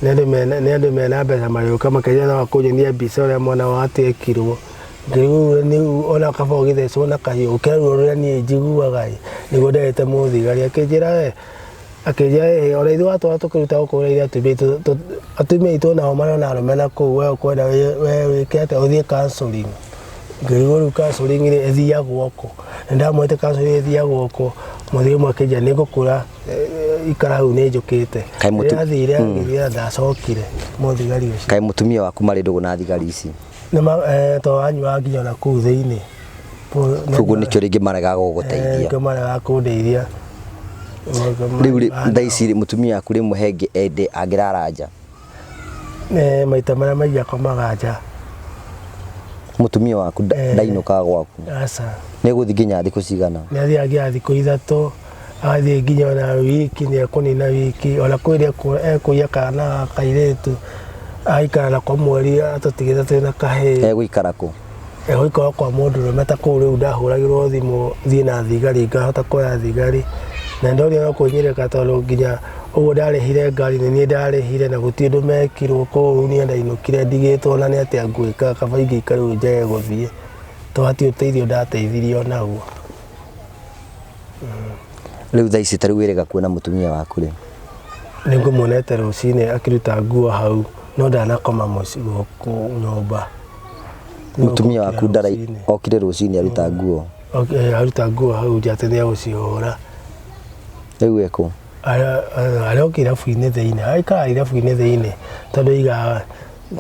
nĩ andũ mena mbeca, magĩũka makĩgeria no kũnyonia mbica ũrĩa mwana wao atĩ ekirwo. Ngĩrwo rĩu ona kaba ũgĩthecwo na kahiũ gũkĩra ruo rũrĩa niĩ njiguaga ĩ, nĩguo nderĩte mũthigari. Akĩnjĩra we, akĩnjĩra ĩ ona ithuĩ watwara tũkĩruta gũkũ wĩra atumia aitũ, atumia aitũ nao marona arũme na kũu, we ũkwenda we wĩke atĩa, ũthiĩ counseling. Ngĩrigwo rĩu counseling rĩ ĩthiagwo kũ? Nĩ ndamwĩrĩte counseling ĩthiagwo kũ, mũthuri ũmwe akĩnjĩra nĩ ngũkwĩra, ikara hau nĩ njũkĩte. Rĩrĩa athire agĩthiĩ ndacokire mũthigari ũcio. Kaĩ mũtumia waku marĩ ndũgũ na thigari ici? Tondũ anyuaga nginya na kũu thĩinĩ. Koguo nĩkĩo rĩngĩ maregaga gũgũteithia. Nĩkĩo maregaga kũndeithia. Rĩu rĩ, thaa ici rĩ, mũtumia waku rĩmwe hengĩ ende angĩrara nja? Maita marĩa maingĩ akomaga nja. Mũtumia waku ndainũkaga gwaku? Aca. Nĩ egũthiĩ nginya thikũ cigana? Nĩ athiaga nginya thikũ 3, agathiĩ nginya ona wiki, nĩ ekũnina wiki, ona kwĩ rĩrĩa ekũiya kana ga kairĩtu, agaikara nako mweri atũtigĩte twĩna kahĩĩ. Egũikara kũ? Gũikara kwa mũndũrũme ta kũu rĩu ndahũragĩrwo thimũ thiĩ na thigari ngahota kuoya thigari na ndonire no kwĩnyereka tondũ nginya ũguo ndarĩhire ngari nĩ niĩ ndarĩhire na gũtirĩ ũndũ mekirwo kũu niĩ ndainũkire ndigĩtwo na nĩ atĩa ngwĩka kaba ingĩikara rĩu njage gũthiĩ tondũ hatirĩ ũteithio ndateithirio naguo. Rĩu thaa ici ta rĩu wĩrĩga kuona mũtumia waku rĩ? Nĩ ngũmuonete rũcinĩ akĩruta nguo hau no ndanakoma mũciĩ gũkũ nyũmba. Mũtumia waku ndara okire rũcinĩ aruta nguo? Aruta nguo hau nja atĩ nĩ egũcihũra. Rĩu ekũ? Aroka irabu-inĩ thĩinĩ, aikaraga irabu-inĩ thĩinĩ tondũ aigaga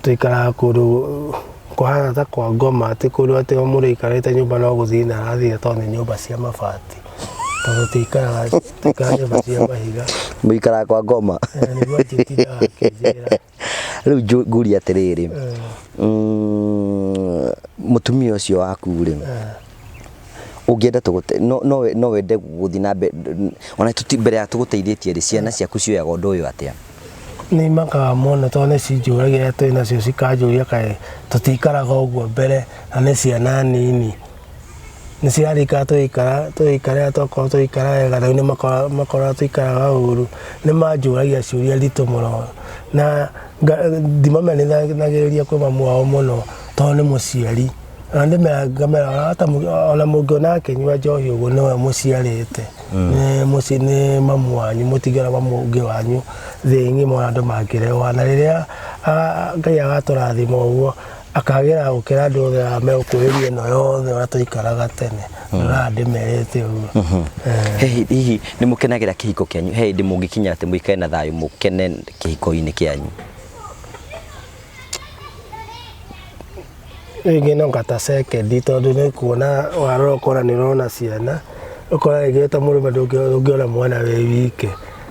tũikaraga kũndũ kũhana ta kwa ngoma atĩ kũndũ atĩ o mũndũ aikarĩte nyũmba no gũthiĩ na arathiĩ tondũ nĩ nyũmba cia mabati tondũ tũikaraga tũikaraga nyũmba cia mahiga. Mũikaraga kwa ngoma? Nĩguo anjĩtindaga akĩnjĩra. Rĩu ngũria atĩrĩrĩ, mũtumia ũcio waku rĩ, ũngĩenda tũgũte no no no wende gũthiĩ na mbere ona tũti mbere ya tũgũteithĩtie rĩ, ciana ciaku cioyaga ũndũ ũyũ atĩa? Nĩ imakaga mũno tondũ nĩ cinjũragia twĩ nacio cikanjũria kaĩ tũtikaraga ũguo mbere na nĩ ciana nini. Nĩ cirarikana tũgĩikara tũgĩikara tokorwo tũgĩikara wega rĩu nĩ makoraga tũikaraga ũru. Nĩ manjũragia ciũria nditũ mũno na ndimamenithanagĩrĩria kwĩ mamu wao mũno tondũ nĩ mũciari. Na ndĩmeraga ngamera ona mũngĩona akĩnyua njohi ũguo nĩwe mũciarĩte. Nĩ mũciĩ nĩ mamu wanyu mũtingĩona mamu ũngĩ wanyu thĩ ng'ima ona andũ mangĩrehwo. Na rĩrĩa Ngai agatũrathima ũguo akagĩra gũkĩra andũ othe arĩa megũkuhĩrĩria ĩno yothe ũrĩa twaikaraga tene. Ndũraga ndĩmerĩte ũguo. Hihi hihi nĩ mũkenagĩra kĩhiko kĩanyu? He hĩndĩ mũngĩkinya atĩ mũikare na thayũ mũkene kĩhiko-inĩ kĩanyu? Rĩngĩ no ngata second tondũ nĩ kuona warora ũkona nĩ ũrona ciana, ũkona rĩngĩ wĩ ta mũrũme ndũngĩona mwana wĩ wike,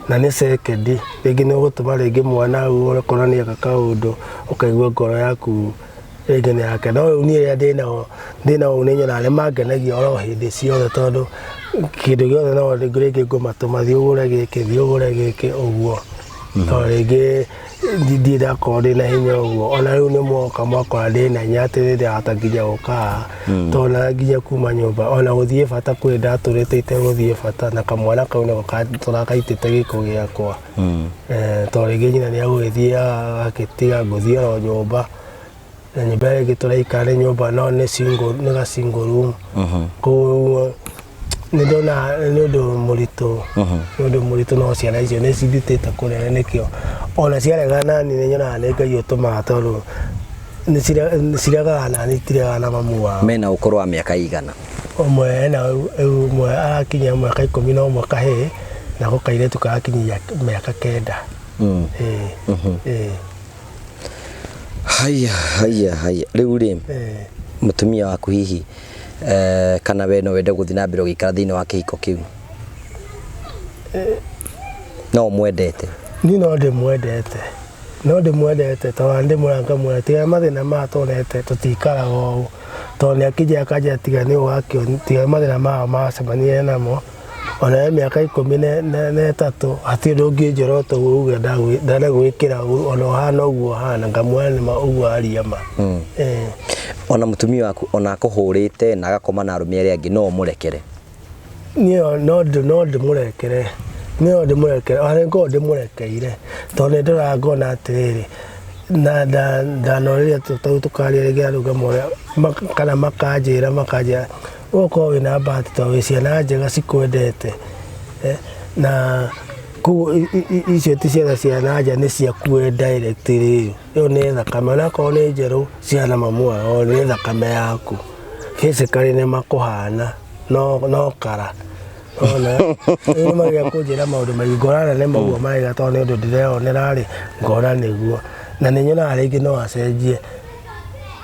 na nĩ second, rĩngĩ nĩ ũgũtũma rĩngĩ mwana hau ũkona nĩ eka kaũndũ ũkaigua ngoro yaku rĩngĩ nĩ yakena. No rĩu niĩ rĩrĩa ndĩnao ndĩnao nĩ nyonaga nĩ mangenagia oro hĩndĩ ciothe tondũ kĩndũ gĩothe no rĩngĩ ngũmatũma thiĩ ũgũre gĩkĩ, thiĩ ũgũre gĩkĩ ũguo. Tondũ rĩngĩ ndirĩ ndakorwo ndĩna hinya ũguo ona rĩu nĩ mwoka mwakora ndĩna hinya atĩ nĩ ndĩrahota nginya gũka haha tondũ ona nginya kuma nyũmba ona gũthiĩ bata kwĩ ndatũrĩte itegũthiĩ bata na kamwana kau nĩko tũrakaitĩte gĩko gĩakwa. Tondũ rĩngĩ nyina nĩ egũgĩthiĩ agagĩtiga ngũthiĩ oro nyũmba na nyũmba ĩrĩa ĩngĩ tũraikara nĩ nyũmba no nĩ single nĩ ga single room. Koguo nĩ ndona nĩ ũndũ mũritũ nĩ ũndũ mũritũ no ciana icio nĩ cindutĩte kũnene nĩkĩo ona ciaregana nani nĩ nyonaga nĩ Ngai ũtũmaga tondũ nĩ ciregaga nani itiregaga na mamu wao. Mena ũkũrũ wa mĩaka ĩigana? Ũmwe ena ũmwe arakinyia mwaka 11 kahĩĩ nako kairĩtu karakinyia mĩaka 9. Ĩĩ ĩĩ. Haya haya haya rĩu rĩ mũtumia waku hihi kana we no wende gũthiĩ na mbere ũgĩikara thĩinĩ wa kĩhiko kĩu? No ũmwendete? Niĩ no ndĩmwendete no ndĩmwendete tondũ ndĩmwĩraga ngamwĩra tiga mathĩna maya tuonete tũtikaraga ũũ tondũ nĩ akĩnjĩra akanjĩra tiga nĩ ũgakĩona tiga mathĩna maya macemanirie namo ona we mĩaka 13 hatirĩ ũndũ ũngĩnjorota ũguo uge ndanagwĩkĩra ũru ona ũhana ũguo ũhana ngamwĩra nĩma ũguo aria ma. Ona mũtumia waku ona akũhũrĩte na agakoma na arũme arĩa angĩ no ũmũrekere? Niĩ no ndĩmũrekere niĩ no ndĩmũrekere ona nĩ ngoragwo ndĩmũrekeire tondũ nĩ ndoraga ngona atĩrĩrĩ na ndanorĩria tũkaria rĩngĩ andũ ngamũria kana makanjĩra makanjĩra ũgũkorwo wĩna bahati tondũ wĩ ciana njega cikwendete na koguo icio ti ciana cia na nja nĩ ciaku we direct rĩ ĩyo nĩ thakame onakorwo nĩ njerũ ciana mamu wao nĩ thakame yaku physically nĩ makũhana no kara ona rĩu nĩ magĩa kũnjĩra maũndũ maingĩ ngona nĩ maguo maraiga tondũ nĩ ũndũ ndĩreyonera rĩ ngona nĩguo na nĩ nyonaga rĩngĩ no acenjie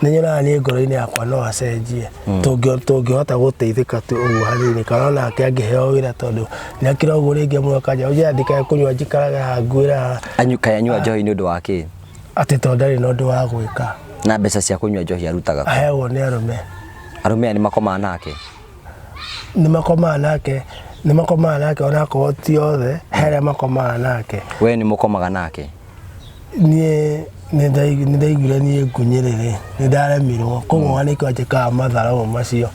nĩ nyonaga niĩ ngoro-inĩ yakwa no acenjie tũngĩhota gũteithĩka tu ũguo hanini kana onake angĩheo wĩra tondũ nĩ akĩra ũguo rĩngĩ amwe akanja ũnjĩra ndikae kũnyua njikarage haha nguĩre haha. Kaĩ anyua njohi nĩ ũndũ wa kĩ? Atĩ tondũ ndarĩ na ũndũ wa gwĩka. Na mbeca cia kũnyua njohi arutaga kũ? Aheagwo nĩ arũme. Arũme aya nĩ makomaga nake? Nĩ makomaga nake, nĩ makomaga nake onakorwo ti othe, he arĩa makomaga nake. We nĩ mũkomaga nake? Niĩ Nĩ ndaiguire niĩ ngunyĩrĩrĩ, nĩ ndaremirwo, koguo ona nĩkĩo anjĩkaga matharau macio,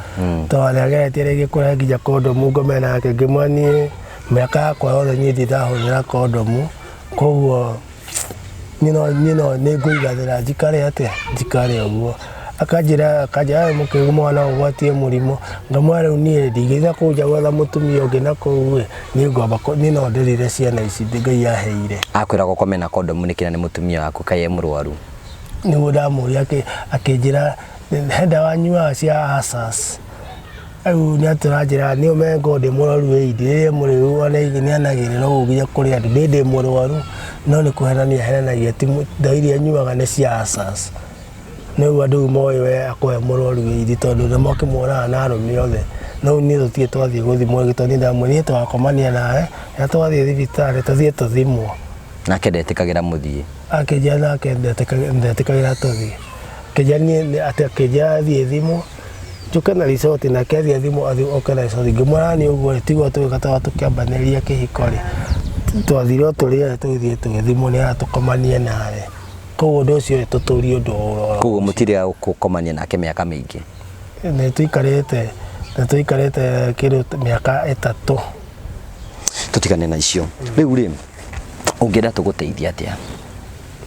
tondũ nĩ ageretie rĩngĩ kũrehe nginya kondomu ngome nake, ngĩmwĩra niĩ mĩaka yakwa yothe niĩ ndirĩ ndahũthĩra kondomu, koguo niĩ no nĩ ngũiganĩra njikare atĩa, njikare ũguo. Akanjĩra akanjĩra we mũkĩgu mwana no ũgwatie mũrimũ, ngamwĩra rĩu niĩ ndingĩthiĩ nakũu nja gwetha mũtumia ũngĩ nakũu ĩ, niĩ ngwamba niĩ no ndĩrire ciana ici Ngai aheire. Akwĩraga ũkome na kondomu nĩkĩ na nĩ mũtumia waku kaĩ e mũrwaru? Nĩguo ndamũria akĩnjĩra he ndawa nyuaga cia ulcers. Rĩu nĩ atũranjĩra nĩ ũmenye ngorwo ndĩ mũrwaru ĩindi, rĩrĩa mũrĩu ona nĩ anagĩrĩra ũguo nginya kũrĩ andũ, niĩ ndĩ mũrwaru no nĩ kũhenania ahenanagia ti ndawa iria nyuaga nĩ cia ulcers. Nĩguo andũ rĩu moĩ we akoragwo e mũrwaru ĩindi tondũ nĩ makĩmuonaga na arũme othe. No rĩu niĩ tũtirĩ twathiĩ gũthimwo tondũ niĩ ndamwĩrire niĩ tũgakomania nawe rĩrĩa twathiĩ thibitarĩ tũthiĩ tũthimwo. Nake ndetĩkagĩra mũthiĩ? Akĩnjĩra nake ndetĩkagĩra tũthiĩ. Akĩnjĩra niĩ atĩ akĩnjĩra thiĩ thimwo njũke na result nake athiĩ athimwo oke na result. Ngĩmwĩra niĩ ũguo rĩ tiguo tũgwĩka tondũ tũkĩambanĩria kĩhiko rĩ, twathire o tũrĩ erĩ tũgĩthiĩ tũgĩthimwo nĩgetha tũkomanie nawe. Koguo ũndũ ũcio rĩ tũtũrie ũndũ oro. Koguo mũtirĩ a gũkomania nake mĩaka mĩingĩ? Nĩ tũikarĩte nĩ tũikarĩte kĩndũ mĩaka 3. Tũtigane na icio. Rĩu rĩ, ũngĩenda tũgũteithie atĩa?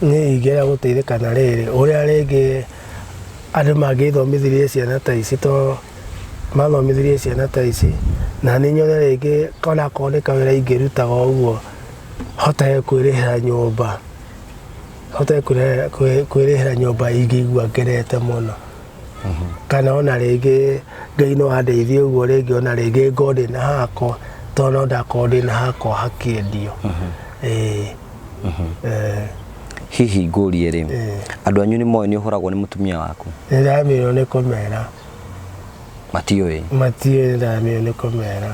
Niĩ ingĩenda gũteithĩka na rĩrĩ, ũrĩa rĩngĩ andũ mangĩthomithirie ciana ta ici to mathomithirie ciana ta ici, na niĩ nyone rĩngĩ onakorwo nĩ kawĩra ingĩrutaga ũguo, hotage kwĩrĩhĩra nyũmba, hotage kwĩrĩhĩra nyũmba ingĩigua ngenete mũno. Kana ona rĩngĩ Ngai no andeithie ũguo rĩngĩ ona rĩngĩ ngorwo ndĩna hakwa, tondũ no ndakorwo ndĩna hakwa hakĩendio. Ĩĩ. Hihi ngũrie rĩ, andũ anyu nĩ moĩ nĩ ũhũragwo nĩ mũtumia waku? Nĩ ndaremirwo nĩ kũmera. Matiũĩ? Matiũĩ, nĩ ndaremirwo nĩ kũmera.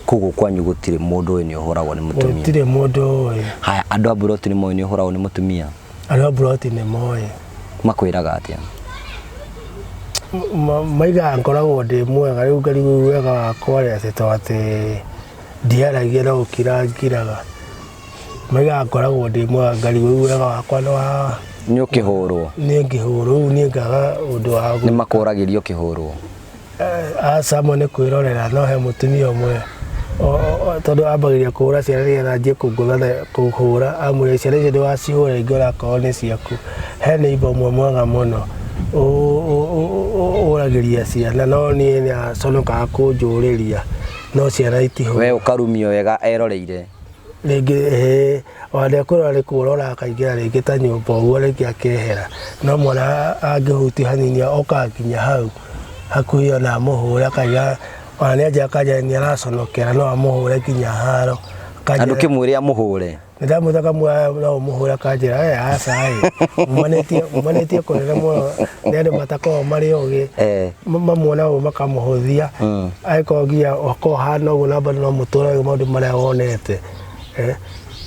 Koguo kwanyu gũtirĩ mũndũ ũĩ nĩ ũhũragwo nĩ mũtumia? Gũtirĩ mũndũ ũĩ. Haya, andũ a mburoti nĩ moĩ nĩ ũhũragwo nĩ mũtumia? Andũ a mburoti nĩ moĩ. Makwĩraga atĩa? Maigaga ngoragwo ndĩ mwega, rĩu ngarigwo wega wakwa rĩ atĩ to atĩ ndiaragia no gũkira ngiraga. Maigaga ngoragwo ndĩ mwega, ngarigwo rĩu wega wakwa nĩ wa Nĩ ũkĩhũrwo? Nĩ ngĩhũrwo, rĩu niĩ ngaga ũndũ wa Nĩ makũragĩria ũkĩhũrwo? Aca amwe nĩ kwĩrorera, no he mũtumia ũmwe tondũ ambagĩrĩria kũhũra ciana nĩgetha anjie kũngũtha kũhũra, amwĩra ciana icio ndũgacihũre rĩngĩ onakorwo nĩ ciaku. He neighbour ũmwe mwega mũno ũragĩria ciana no niĩ nĩ aconokaga kũnjũrĩria, no ciana itihũragwo. We ũkarumio wega eroreire? Rĩngĩ ĩĩ, ona ndekwĩrora nĩ kũrora akaingĩra rĩngĩ ta nyũmba ũguo rĩngĩ akehera, no mwana angĩhutia hanini okaga nginya hau hakuhĩ ona amũhũre akaiga, ona nĩ anjĩra akanjĩra nĩ araconokera no amũhũre nginya haro. Na ndũkĩmwĩre amũhũre? Nĩ ndamwĩta ngamwĩra no ũmũhũre akanjĩra we aca ĩ, umanĩtie kũnene mũno nĩ andũ matakoragwo marĩ ogĩ, mamuona ũguo makamũhũthia, angĩkorwo nginya ũkorwo ũhana ũguo na bado no mũtũre maũndũ marĩa wonete.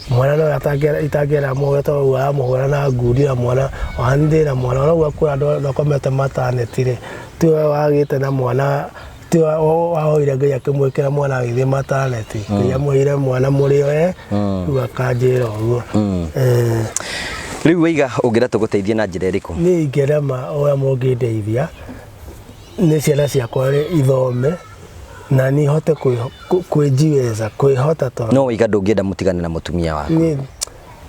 Mwana no itangĩenda amũhũre tondũ aramũhũra na ngundi na mwana, ona niĩ ndĩna mwana ona ũguo akũra ndakomete mataneti rĩ, tiwe wagĩte na mwana, tiwe wahoire Ngai akĩmwĩkĩra mwana agĩthiĩ mataneti, Ngai amũheire mwana mũrĩo rĩu akanjĩra ũguo. Rĩu waiga ũngĩenda tũgũteithie na njĩra ĩrĩkũ? Niĩ ingĩenda ũrĩa mũngĩndeithia nĩ ciana ciakwa ithome na niĩ hote kwĩnjiweza, kwĩhota tondũ No waiga ndũngĩenda mũtigane na mũtumia waku? Niĩ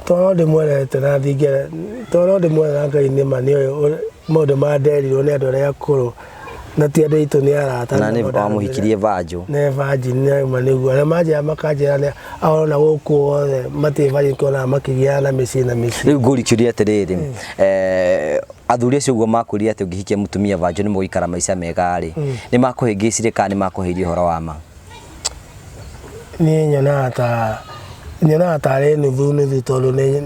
tondũ no ndĩmwendete na ndingĩenda, tondũ no ndĩmwendete na Ngai nĩ ma nĩoĩ maũndũ marĩa nderirwo nĩ andũ arĩa akũrũ na ti andũ aitũ nĩ arata. Na nĩ wamũhikirie virgin? Nĩ virgin nĩ ma nĩguo. Arĩa manjĩra makanjĩra nĩ arona gũkũ othe matirĩ virgin kuona makĩgĩaga na mĩciĩ na mĩciĩ. Rĩu ngũrie kĩũria atĩrĩrĩ, athuri acio ũguo makwĩrire atĩ ũngĩhikia mũtumia virgin nĩ mũgũikara maica mega rĩ, nĩ makũhĩngĩcire kana nĩ makũheire ũhoro wa ma? Niĩ nyonaga ta nyonaga tarĩ nuthu nuthu tondũ nĩ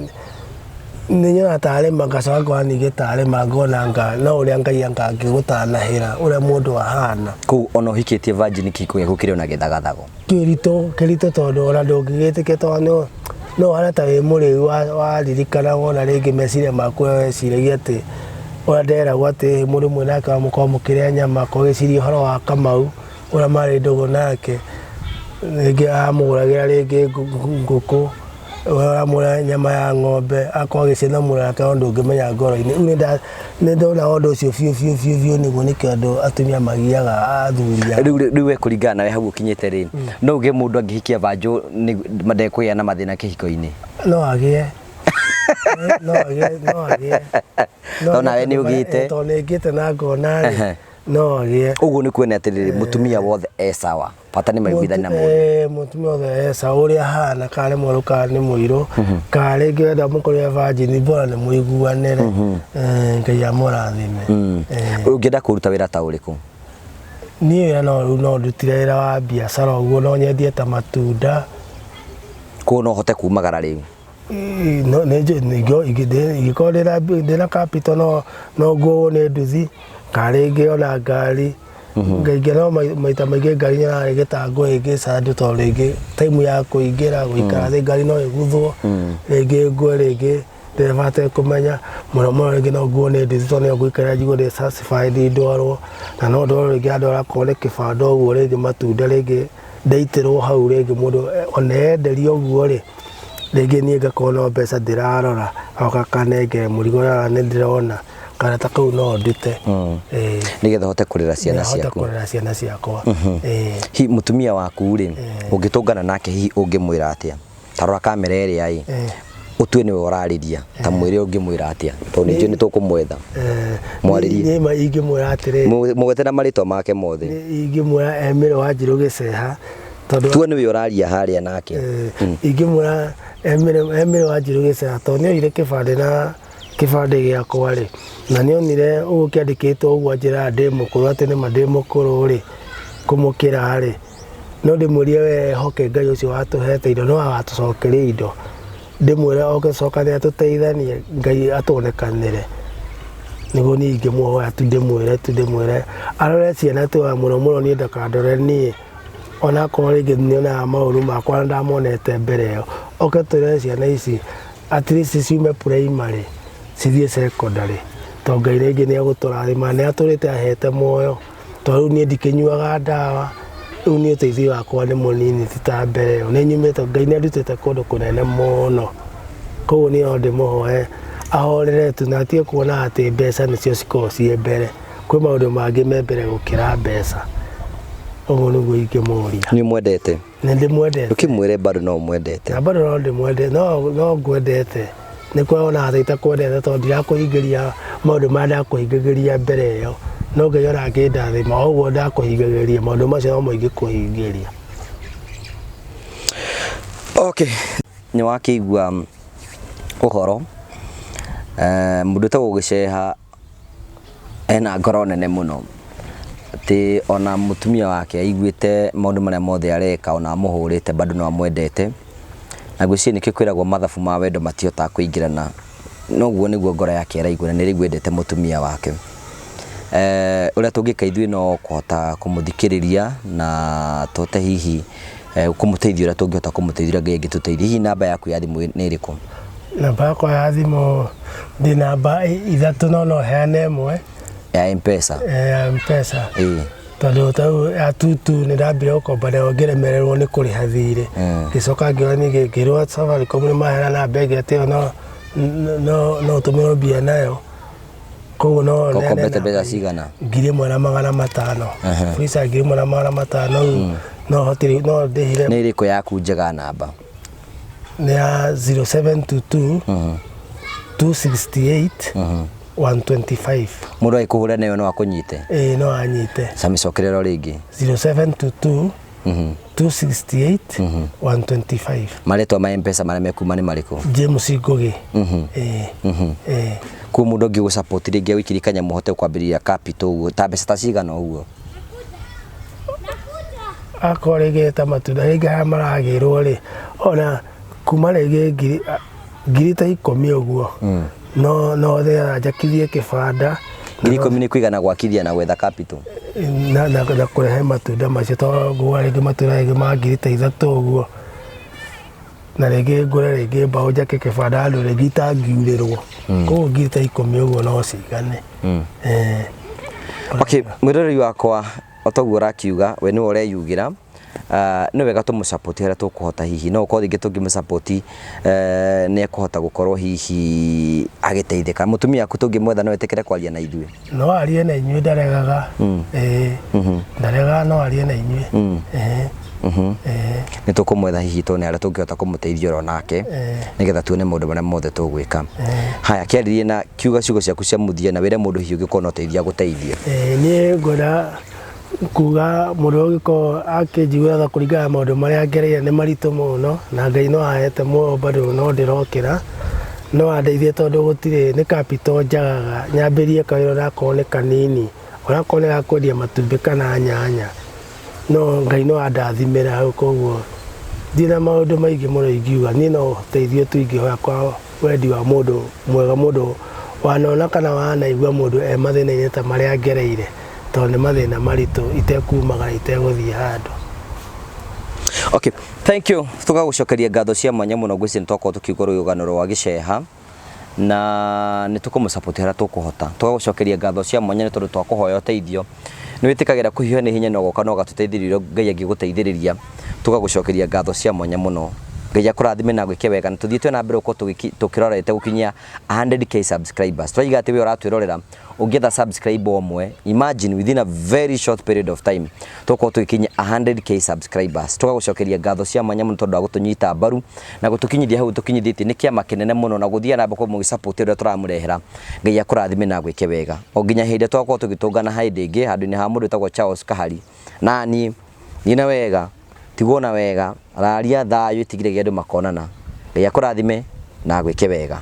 nyonaga tarĩ ma ngacoka ngona ningĩ tarĩ ma ngona anga no ũrĩa Ngai anga angĩgũtanahĩra ũrĩa mũndũ ahana. Koguo ona ũhikĩtie virgin kĩhiko gĩaku kĩrĩ ona gĩthagathago? Kĩritũ kĩritũ tondũ ona ndũngĩgĩtĩkia tondũ no ũhane ta wĩ mũrĩu waririkana wona rĩngĩ meciria maku weciragia atĩ ũrĩa nderagwo atĩ mũndũ mwĩ nake mũkorwo mũkĩrĩa nyama ũgĩciria ũhoro wa Kamau ũrĩa marĩ ndũgũ nake, rĩngĩ amũgũragĩra rĩngĩ ngũkũ We ũramũra nyama ya ng'ombe akorwo agĩcina mũrata ũndũ ũngĩmenya ngoro-inĩ. Rĩu nĩ ndona ũndũ ũcio biũ biũ biũ biũ nĩguo nĩkĩo andũ atumia magiaga athuri ao. Rĩu we kũringana nawe hau ũkinyĩte rĩ, no uge mũndũ angĩhikia banjũ ndekũgĩa na mathĩna kĩhiko-inĩ? No agĩe. No agĩe, no agĩe. Tondũ nawe nĩ ũgĩte. Tondũ nĩ ngĩte na ngona rĩ, no agĩe. Ũguo nĩ kuona atĩrĩrĩ, mũtumia wothe e sawa, bata nĩ maiguithanie na mũndũ. Mũtumia wothe e sawa, ũrĩa ahana, kana nĩ mwerũ kana nĩ mũirũ, kana rĩngĩ wenda mũkorwo e virgin, bora nĩ mũiguanĩre. Ngai amũrathime. Ũngĩenda kũruta wĩra ta ũrĩkũ? Niĩ wĩra no rĩu no ndutire wĩra wa biacara ũguo, no nyendie ta matunda. Koguo no ũhote kumagara rĩu? No nĩ njũĩ ingĩkorwo ndĩna capital no nguo nĩ nduthi kana rĩngĩ ona ngari. Ngaingĩ no maita maingĩ ngari nyonaga rĩngĩ ta ngũhĩngĩca andũ tondũ rĩngĩ time ya kũingĩra gũikara thĩ ngari no ĩguthwo, rĩngĩ ngue rĩngĩ ndereba atekũmenya. Mũno mũno rĩngĩ no nguo nĩ nduthi tondũ nĩyo ngũikara njigue ndĩ satisfied ndwarwo, na no ndwarwo rĩngĩ handũ harakorwo nĩ kĩbanda ũguo rĩngĩ matunda rĩngĩ ndaitĩrwo hau rĩngĩ mũndũ ona enderio ũguo rĩ, rĩngĩ niĩ ngakorwo no mbeca ndĩrarora agoka akanengera mũrigo ũrĩa nĩ ndĩrona kana ta kau no ndute. Nĩgetha ũhote kũrera ciana Hote ciaku. kũrera ciana ciakwa. Hihi mũtumia waku rĩ, ũngĩtũngana nake hihi ũngĩmwĩra atĩa? Ta rora kamera ĩrĩa ĩ, ũtue nĩwe ũrarĩria, ta mwĩre ũngĩmwĩra atĩa? Tondũ nĩ njũĩ nĩ tũkũmwetha. Mwarĩrie. Niĩ ma ingĩmwĩra atĩrĩrĩ, Mũgwete na marĩtwa make mothe. Ingĩmwĩra Emily Wanjirũ Gĩceha tondũ Tua nĩwe ũraria harĩa nake. Ingĩmwĩra Emily Wanjirũ Gĩceha tondũ nĩoire kĩbandĩ na kĩbandĩ gĩakwa rĩ, na nĩonire ũguo kĩandĩkĩtwo ũguo anjĩraga ndĩ mũkũrũ atĩ nĩma ndĩ mũkũrũ rĩ, kũmũkĩra rĩ, no ndĩmwĩrire we ehoke Ngai ũcio watũhete indo no agatũcokeria indo. Ndĩmwĩre oke tũcokane atũteithanie Ngai atuonekanĩre. Nĩguo niĩ ingĩmũhoya tu ndĩmwĩre tu ndĩmwĩre arore ciana tu mũno mũno niĩ ndakandore niĩ onakorwo rĩngĩ nĩonaga maũru makwa na ndamonete mbere ĩyo, oke tũrere ciana ici at least ciume primary cithiĩ secondary tondũ Ngai rĩngĩ nĩ egũtũrathima nĩ atũrĩte ahete muoyo tondũ rĩu niĩ ndikĩnyuaga ndawa, rĩu niĩ ũteithio wakwa nĩ mũnini ti ta mbere ĩyo, nĩ nyumĩte Ngai nĩ andutĩte kũndũ kũnene mũno, koguo niĩ no ndĩmũhoe ahorere tu na atige kuona atĩ mbeca nĩcio cikoragwo ciĩ mbere, kwĩ maũndũ mangĩ me mbere gũkĩra mbeca, ũguo nĩguo ingĩmũria. Nĩ ũmwendete? Nĩ ndĩmwendete. Ndũkĩmwĩre bado no ũmwendete. Na bado no ndĩmwendete, no ngwendete. Nĩ kuona atĩ itakwendete tondũ ndirakũhingĩria maũndũ marĩa ndakũhingagĩria mbere ĩyo, no Ngai ona angĩndathima o ũguo ndakũhingagĩria maũndũ macio nomo ingĩkũhingĩria. Okay, nĩ wakĩigua ũhoro mũndũ wĩtagwo Gĩceha ena ngoro nene mũno atĩ ona mũtumia wake aiguĩte maũndũ marĩa mothe areka ona amũhũrĩte bado no amwendete, na ngwĩciria nĩkĩo kwĩragwo mathabu ma wendo matihotaga kũingĩrana, noguo nĩguo ngoro yake ĩraigua na nĩ ĩraigua endete mũtumia wake. Ũrĩa tũngĩka ithuĩ no kũhota kũmũthikĩrĩria na tũhote hihi kũmũteithia ũrĩa tũngĩhota kũmũteithia ũrĩa Ngai angĩtũteithia. Hihi namba yaku ya thimũ nĩ ĩrĩkũ? Namba yakwa ya thimũ ndĩ namba ithatũ no no heane ĩmwe. Ya M-Pesa? Ya M-Pesa. Tondũ ta rĩu ya tutu nĩ ndambire gũkomba nayo ngĩremererwo nĩ kũrĩha thirĩ. Ngĩcoka ngĩona ningĩ ngĩrwo Safaricom nĩ maheana namba ĩngĩ atĩ ĩyo no ũtũmĩrwo mbia nayo. Koguo no neane Ũkombete mbeca namba cigana? 1500. Fuliza 1500 rĩu no hote no ndĩhire. Nĩ ĩrĩkũ yaku njega namba? Nĩ ya 0722 268 125. Mũndũ agĩkũhũra nayo no akũnyite? Ĩĩ no anyite. Camĩcokerera o rĩngĩ. 0722 268 125. Marĩtwa ma M-Pesa marĩa mekuma nĩ marĩkũ? James Ngugi. Ĩĩ. Ĩĩ. Koguo mũndũ angĩgũ support rĩngĩ agũikĩrie kanyamũ ũhote kwambĩrĩria capital ũguo ta mbeca ta cigana ũguo? Akorwo rĩngĩ ta matunda rĩngĩ harĩa maragĩrwo rĩ, ona kuma rĩngĩ ngiri ta 10 ũguo, no nĩgetha njakithie kĩbanda. Ngiri 10 nĩ kũigana gwakithia na gwetha capital? Na kũrehe matunda macio tondũ ngũgũra rĩngĩ matunda rĩngĩ ma ngiri ta 3 ũguo, na rĩngĩ ngũre rĩngĩ mbaũ njake kĩbanda handũ rĩngĩ itangiurĩrwo. Koguo ngiri ta 10 ũguo no cigane. Okay, mwĩroreri wakwa o toguo ũrakiuga we nĩwe ũreyugĩra. Nĩ wega tũmũ support harĩa tũkũhota. Hihi no ũkorwo rĩngĩ tũngĩmũ support, nĩ ekũhota gũkorwo hihi agĩteithĩka. Mũtumia waku tũngĩmwetha, no etĩkĩre kwaria na ithuĩ? No arie na inyuĩ, ndaregaga. Ĩĩ, ndaregaga, no arie na inyuĩ. Ĩĩ. Ĩĩ. Nĩ tũkũmwetha hihi tuone harĩa tũngĩhota kũmũteithia oro nake, nĩgetha tuone maũndũ marĩa mothe tũgwĩka. Haya, kĩarĩrie na kiuga ciugo ciaku cia mũthia na wĩre mũndũ hihi ũngĩkorwo na ũteithio agũteithie. Ĩĩ, niĩ ngwenda kuga mũndũ ũrĩa ũngĩkorwo akĩnjiguĩra tha kũringana na maũndũ marĩa ngereire nĩ maritũ mũno, na Ngai no ahete muoyo bado no ndĩrokĩra, no andeithie tondũ gũtirĩ nĩ capital njagaga nyambĩrie kawĩra, onakorwo nĩ kanini, onakorwo nĩ ga kwendia matumbĩ kana nyanya, no Ngai no andathimĩre hau. Koguo ndirĩ na maũndũ maingĩ mũno ingiuga. Niĩ no ũteithio tu ingĩhoya kwa wendi wa mũndũ mwega, mũndũ wanona kana wanaigua mũndũ e mathĩna-inĩ ta marĩa ngereire, tondũ nĩ mathĩna maritũ itekumagara, itegũthiĩ handũ. Okay, thank you. Tũgagũcokeria ngatho cia mwanya mũno. Ngwĩciria nĩ twakorwo tũkiuga rũgano rwa gĩceha na nĩ tũkũmũ support harĩa tũkũhota. Tũgagũcokeria ngatho cia mwanya nĩ tondũ twakũhoya ũteithio nĩ wĩtĩkagĩra kũhiũha nĩ hinya na ũgoka na ũgatũteithĩrĩria. Ngai angĩgũteithĩrĩria, tũgagũcokeria ngatho cia mwanya mũno. Ngai akũrathime na gwĩke wega, na tũthiĩte na mbere gũkorwo tũkĩrorete gũkinyia 100K subscribers. Tũraiga atĩ we ũratwĩrorera ũngĩetha subscriber ũmwe, imagine within a very short period of time tũgũkorwo tũgĩkinyia 100K subscribers. Tũgagũcokeria ngatho cia mwanya mũno tondũ wa gũtũnyita mbaru na gũtũkinyithia hau tũkinyithĩtie. Nĩ kĩama kĩnene mũno na gũthiĩ na mbere gũkorwo mũgĩ support ũrĩa tũramũrehera. Ngai akũrathime na gwĩke wega o nginya hĩndĩ ĩrĩa tũgakorwo tũgĩtũngana hĩndĩ ĩngĩ handũ-inĩ ha mũndũ wĩtagwo Charles Kahari. Na niĩ niĩ na wega tigwo na wega raria thayũ itigire andũ makonana. Ngai akũrathime na gwĩke wega.